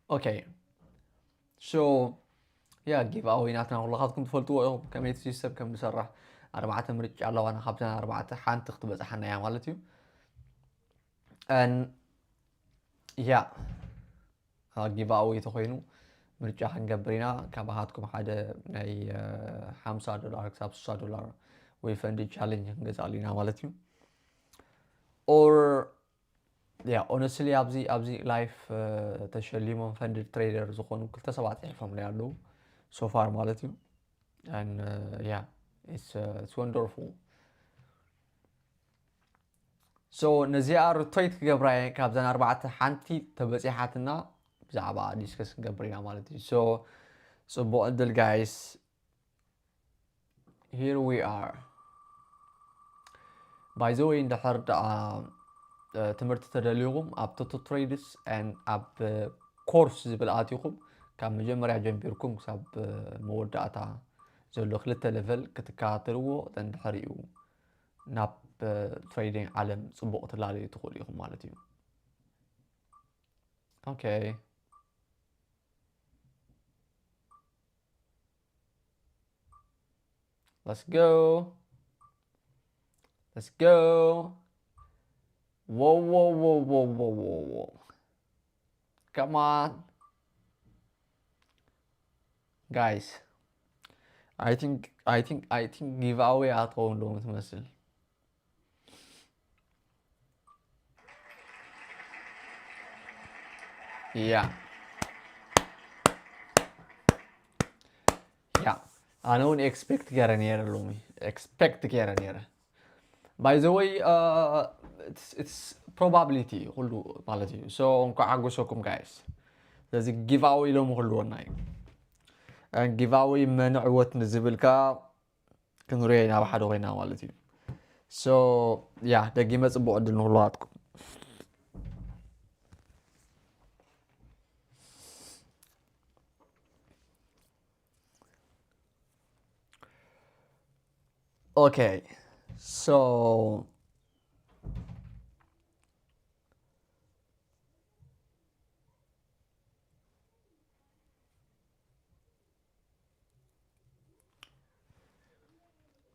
Okay, so yeah, ጊቭ ኣወይ ናትና ኩላኻትኩም ትፈልጥዎ ኢኹም ከመይ እቲ ሲስተም ከም ዝሰርሕ። ኣርባዕተ ምርጫ ኣለዋና፣ ካብተን ኣርባዕተ ሓንቲ ክትበፅሓና እያ ማለት እዩ። ን ያ ጊቭ ኣወይ ተኮይኑ ምርጫ ክንገብር ኢና። ካባኻትኩም ሓደ ናይ ሓምሳ ዶላር ክሳብ ስሳ ዶላር ወይ ፈንድ ቻሌንጅ ክንገዛሉ ኢና ማለት እዩ። ኦር ያ ኦነስትሊ ኣብዚ ኣብዚ ላይፍ ተሸሊሞም ፈንድ ትሬደር ዝኾኑ ክልተ ሰባት ፅሒፎም ላይ ኣለዉ ሶፋር ማለት እዩ። ያ it's wonderful። So ነዚኣ ርቶይት ክገብራ እየ። ካብዘን ኣርባዕተ ሓንቲ ተበፂሓትና ብዛዕባ ዲስከስ ክንገብር ኢና ማለት እዩ። So ፅቡቅ ዕድል ጋይስ። Here we are. By the way እንድሕር ደኣ ትምህርቲ ተደልዩኹም ኣብ ቶቶ ትሬድስ ኣብ ኮርስ ዝብል ኣቲኹም ካብ መጀመርያ ጀሚርኩም ክሳብ መወዳእታ ዘሎ ክልተ ሌቨል ክትከታተልዎ እንድሕር እዩ ናብ ትሬዲንግ ዓለም ፅቡቅ ትላለዩ ትኽእሉ ኢኹም ማለት እዩ። Okay, let's go. Let's go. Whoa, whoa, whoa, whoa, whoa, whoa, whoa. Come on. Guys, I think I think I think ጊቭ ኣወይ ኣትኸውን ዶ ትመስል። ያ ያ ኣነ እውን ኤክስፔክት ገይረ ነይረ ሎሚ ኤክስፔክት ገይረ ነይረ። By the way, it's probability ኩሉ ማለት እዩ። So እንኳዕ ሓጎሰኩም ጋይስ። ስለዚ ጊቭ ኣወይ ሎሚ ክህልወና እዩ። ጊቭ ኣወይ መን ዕወት ንዝብል ከዓ ክንሪኦ ኢና ኣብ ሓደ ኮይና ማለት እዩ። So ያ ደጊመ ፅቡቅ ዕድል ንክልዋትኩም። Okay, so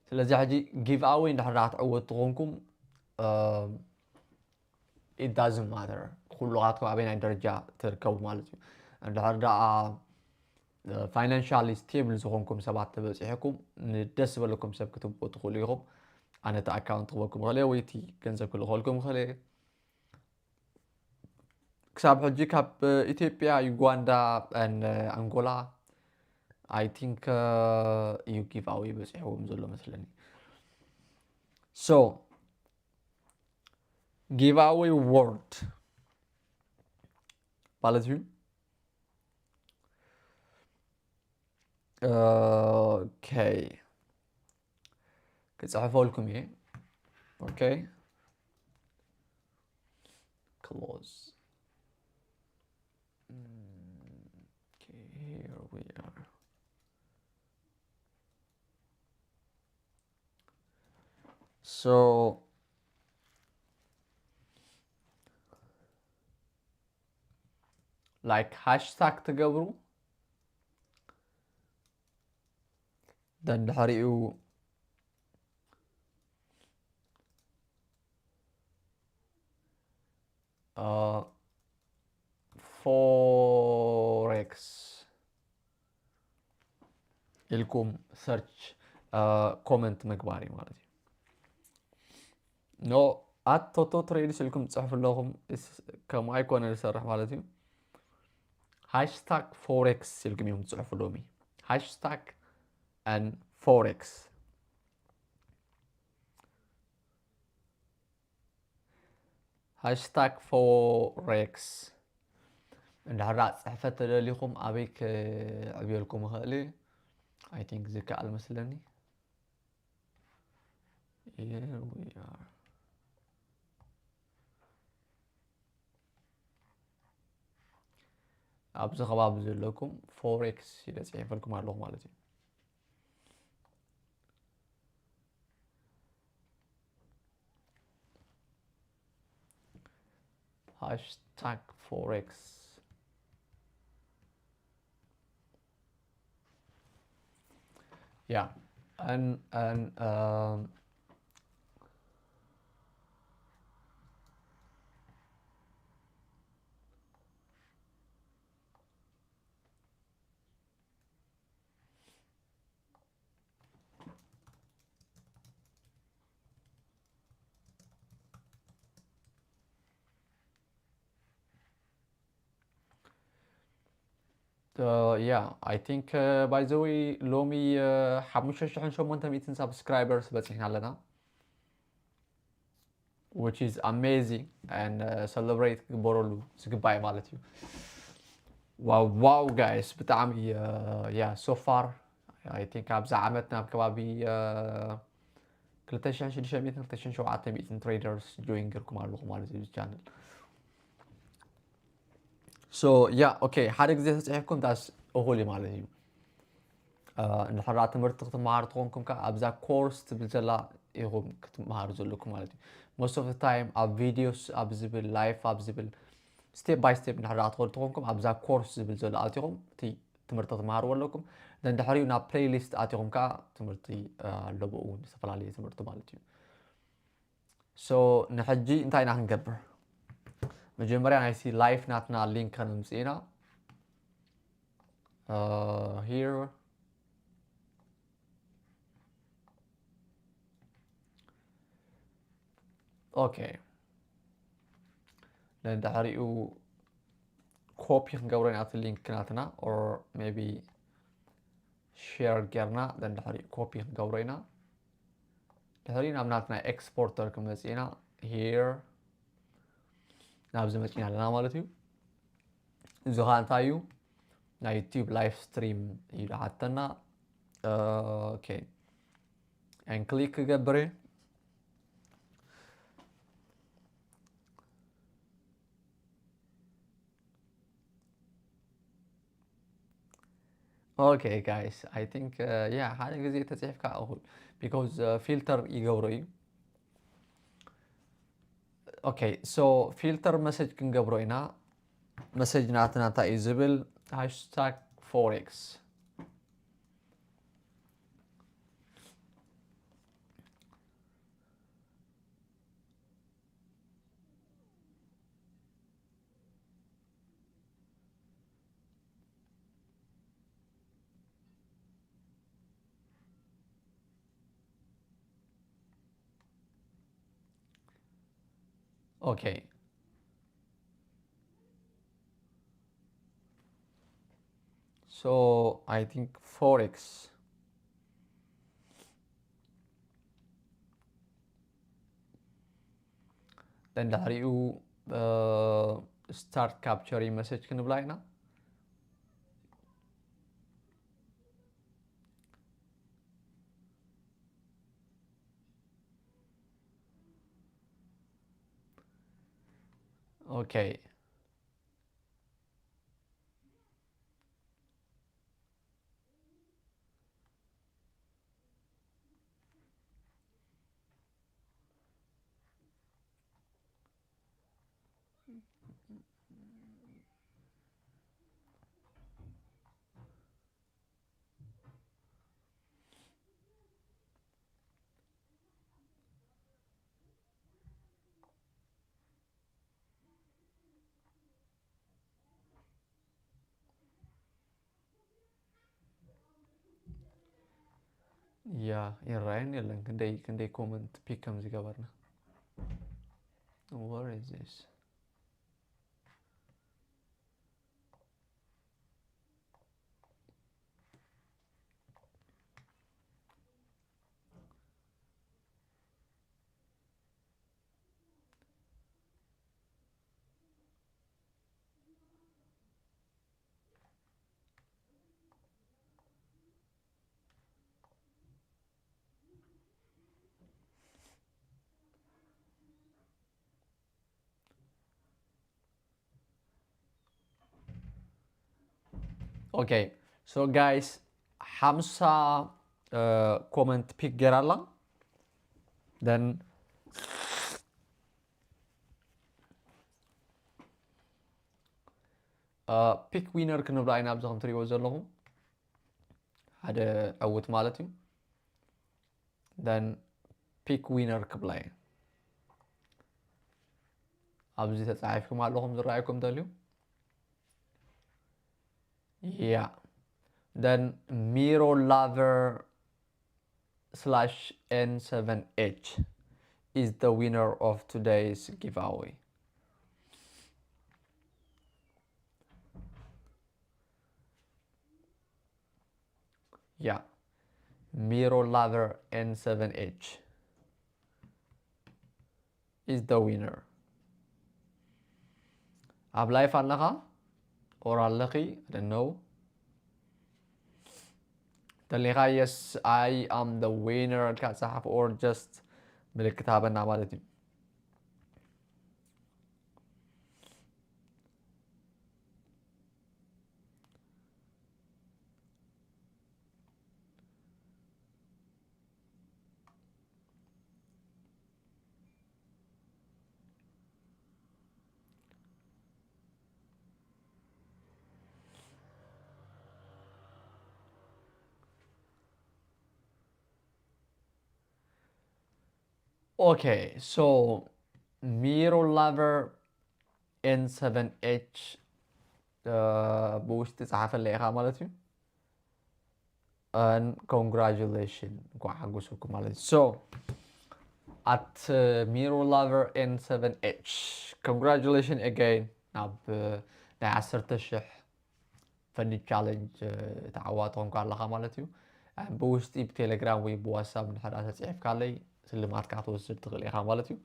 ስለዚ ሕጂ ጊቭ ኣወይ እንድሕር ደኣ ትዕወቱ ተኾንኩም it doesn't matter ኩሉኻትኩም ኣበይናይ ደረጃ ትርከቡ ማለት እዩ። እንድሕር ደኣ ፋይናንሻሊ ስቴብል ዝኾንኩም ሰባት ተበፂሕኩም ንደስ ዝበለኩም ሰብ ክትቦ ትኽእሉ ኢኹም። ኣነ እቲ ኣካውንት ክበኩም ኽእለ ወይ እቲ ገንዘብ ክልእኸልኩም ኽእለ። ክሳብ ሕጂ ካብ ኢትዮጵያ፣ ዩጋንዳ፣ ኣንጎላ I think እዩ ጊቭ ኣወይ በፂሕዎም ዘሎ መስለኒ። So ጊቭ ኣወይ ዎርድ ማለት እዩ። Okay, ክፅሕፈልኩም እየ። Okay, close. Okay, here we are. So like ሃሽታግ ትገብሩ ደንድሕሪኡ ፎሬክስ ኢልኩም ሰርች ኮመንት ምግባር እዩ ማለት እዩ። ኖ ኣት ቶቶ ትሬድስ ኢልኩም ትፅሕፉ ኣለኹም። ከምኡ ኣይኮነ ዝሰርሕ ማለት እዩ። ሃሽታግ ፎሬክስ ኢልኩም እዮም ትፅሕፉ ሎሚ። ሃሽታግ ን ፎሬክስ። ሃሽታግ ፎሬክስ። እንድሕር ደኣ ፅሕፈት ተደሊኹም ኣበይ ክዕብየልኩም ይኽእል እዩ? I think ዝከኣል መስለኒ። Here we are. ኣብዚ ከባቢ ዘለኩም ፎሬክስ ኢለ ፅሒፈልኩም ኣለኹ ማለት እዩ። ሃሽታግ ፎሬክስ። Yeah, and and um, Uh, yeah, I think, uh, by the way, ሎሚ ሓሙሽተ ሽሕን ሸሞንተ ሚእትን ሳብስክራይበርስ በፂሕና ኣለና, which is amazing and, uh, celebrate ክግበረሉ ዝግባእ ማለት እዩ። ዋው ዋው ጋይስ፣ ብጣዕሚ፣ uh, yeah, so far I think ኣብዚ ዓመት ናብ ከባቢ ክልተ ሽሕን ሽዱሽተ ሚእትን ክልተ ሽሕን ሸውዓተ ሚእትን ትሬደርስ ጆይን ገርኩም ኣለኹ ማለት እዩ ቻነል። So yeah, okay, ሓደ ግዜ ተፅሒፍኩም that's እኹል እዩ ማለት እዩ። እንድሕር ትምህርቲ ክትመሃሩ ተኾንኩም ከዓ ኣብዛ ኮርስ ትብል ዘላ ኢኹም ክትመሃሩ ዘለኩም ማለት እዩ። Most of the time ኣብ ቪዲዮስ ኣብ ዝብል ላይፍ ኣብ ዝብል step by step እንድሕር ትኸዱ ተኾንኩም ኣብዛ ኮርስ ዝብል ዘሎ ኣቲኹም እቲ ትምህርቲ ክትመሃርዎ ኣለኩም። Then ድሕሪኡ ናብ ፕሌይሊስት ኣቲኹም ከዓ ትምህርቲ ኣለዎ እውን ዝተፈላለየ ትምህርቲ ማለት እዩ። So ንሕጂ እንታይ ኢና ክንገብር? መጀመርያ ናይሲ ላይፍ ናትና ሊንክ ከነምፅእ ኢና። Here. Okay. Then ድሕሪኡ ኮፒ ክንገብሮ ኢና እቲ ሊንክ ናትና or maybe ሼር ጌርና then ድሕሪኡ ኮፒ ክንገብሮ ኢና። ድሕሪኡ ናብ ናትና ኤክስፖርተር ክንመፅእ ኢና። Here ናብዚ መፂና ኣለና ማለት እዩ። እዚ ከዓ እንታይ እዩ? ናይ ዩቲዩብ ላይፍ ስትሪም እዩ ዝሓተና። Okay, and ክሊክ ክገብር እየ። Okay guys, I think, uh, yeah, ሓደ ግዜ ተፅሒፍካ እኹል because, uh, ፊልተር ይገብሮ እዩ። Okay, so ፊልተር መሰጅ ክንገብሮ ኢና። መሰጅ ናትና እንታይ እዩ ዝብል? ሃሽታግ ፎሬክስ። Okay. So I think ፎሬክስ then ድሕሪኡ start capturing message ክንብላ ኢና። Okay. ያ ይረኣየን የለን ክንደይ ክንደይ comment pick ከም ዝገበርና። Where is this? Okay, so guys, ሓምሳ comment pick ገይራ ኣላ። Then pick winner ክንብላ ኢና ኣብዚ ከም ትሪእዎ ዘለኹም ሓደ ዕውት ማለት እዩ። Then pick winner ክብላ እየ። ኣብዚ ተጻሒፍኩም ኣለኹም ዝረኣየኩም ተልዩ። Yeah. Then Miro Lover slash N seven H is the winner of today's giveaway. Yeah. Miro Lover N seven H is the winner. ኣብ live ኣለኻ or ኣለኺ? I don't know. ተሊኻ yes I am the winner ኢልካ ጸሓፍ or just ምልክት ሃበና ማለት እዩ። Okay, so Miro Lover N seven H ብውሽጢ ጸሓፈለይ ኢኻ ማለት እዩ። Congratulations፣ እንኳዕ ሓጎሰኩም ማለት እዩ። So at Miro Lover N seven H, congratulations again ናብ ናይ ዓሰርተ ሽሕ ፈንድ ቻለንጅ ተዓዋቲ ኮንካ ኣለኻ ማለት እዩ። ብውሽጢ ብቴሌግራም ወይ ብዋትሳፕ እንድሕር ተፅሒፍካለይ ስልማትካ ክትወስድ ትኽእል ኢኻ ማለት እዩ።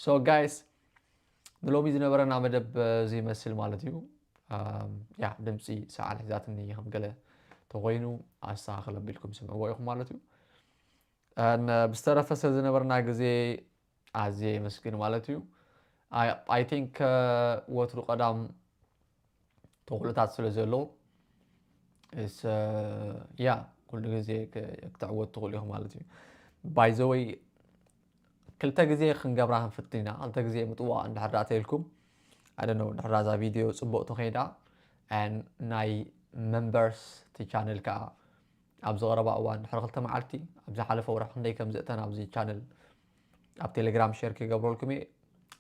So guys፣ ንሎሚ ዝነበረና መደብ እዚ ይመስል ማለት እዩ። ያ ድምፂ ሰዓል ሒዛትኒ ከም ገለ ተኮይኑ ኣስተኻኽል ኣቢልኩም ስምዕዎ ኢኹም ማለት እዩ። ብዝተረፈ ስለ ዝነበርና ግዜ ኣዝየ የመስግን ማለት እዩ። I think ወትሩ ቀዳም ተኽእሎታት ስለ ዘሎ ያ ኩሉ ግዜ ክትዕወት ትኽእሉ ኢኹም ማለት እዩ። By the way ክልተ ግዜ ክንገብራ ክንፍትን ኢና። ክልተ ግዜ ምጥዋቕ እንድሕር ዳኣ ተይልኩም I don't know እንድሕር እዛ ቪድዮ ፅቡቕ ተኸይዳ ናይ members እቲ ቻነል ከዓ ኣብዚ ቀረባ እዋን ድሕሪ ክልተ መዓልቲ ኣብ ዝሓለፈ ወርሒ ክንደይ ከም ዘእተን ኣብዚ ቻነል ኣብ ቴሌግራም ሼር ክገብረልኩም እየ።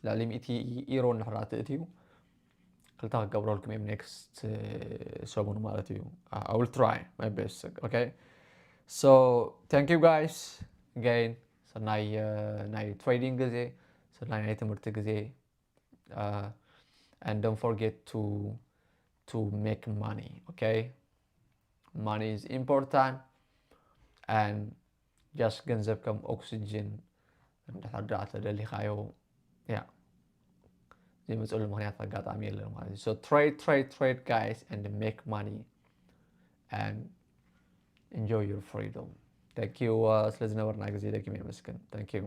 ልዕሊ ሚእቲ ኢሮ እንድሕር ተእትዩ ክልተ ክገብረልኩም እዮም next ሰሙን ማለት እዩ። I will try my best. Okay, so thank you guys again. ሰናይ ናይ trading ግዜ፣ ሰናይ ናይ ትምህርቲ ግዜ and don't forget to to make money. Okay, money is important and just ገንዘብ ከም ኦክስጅን እንድሕር ደኣ ተደሊኻዮ ያ ዘይመፅሉ ምክንያት ኣጋጣሚ የለን ማለት እዩ። So trade, trade, trade, guys, and make money and enjoy your freedom. Thank you ስለ ዝነበርና ግዜ ደጊመ የመስግን። Thank you.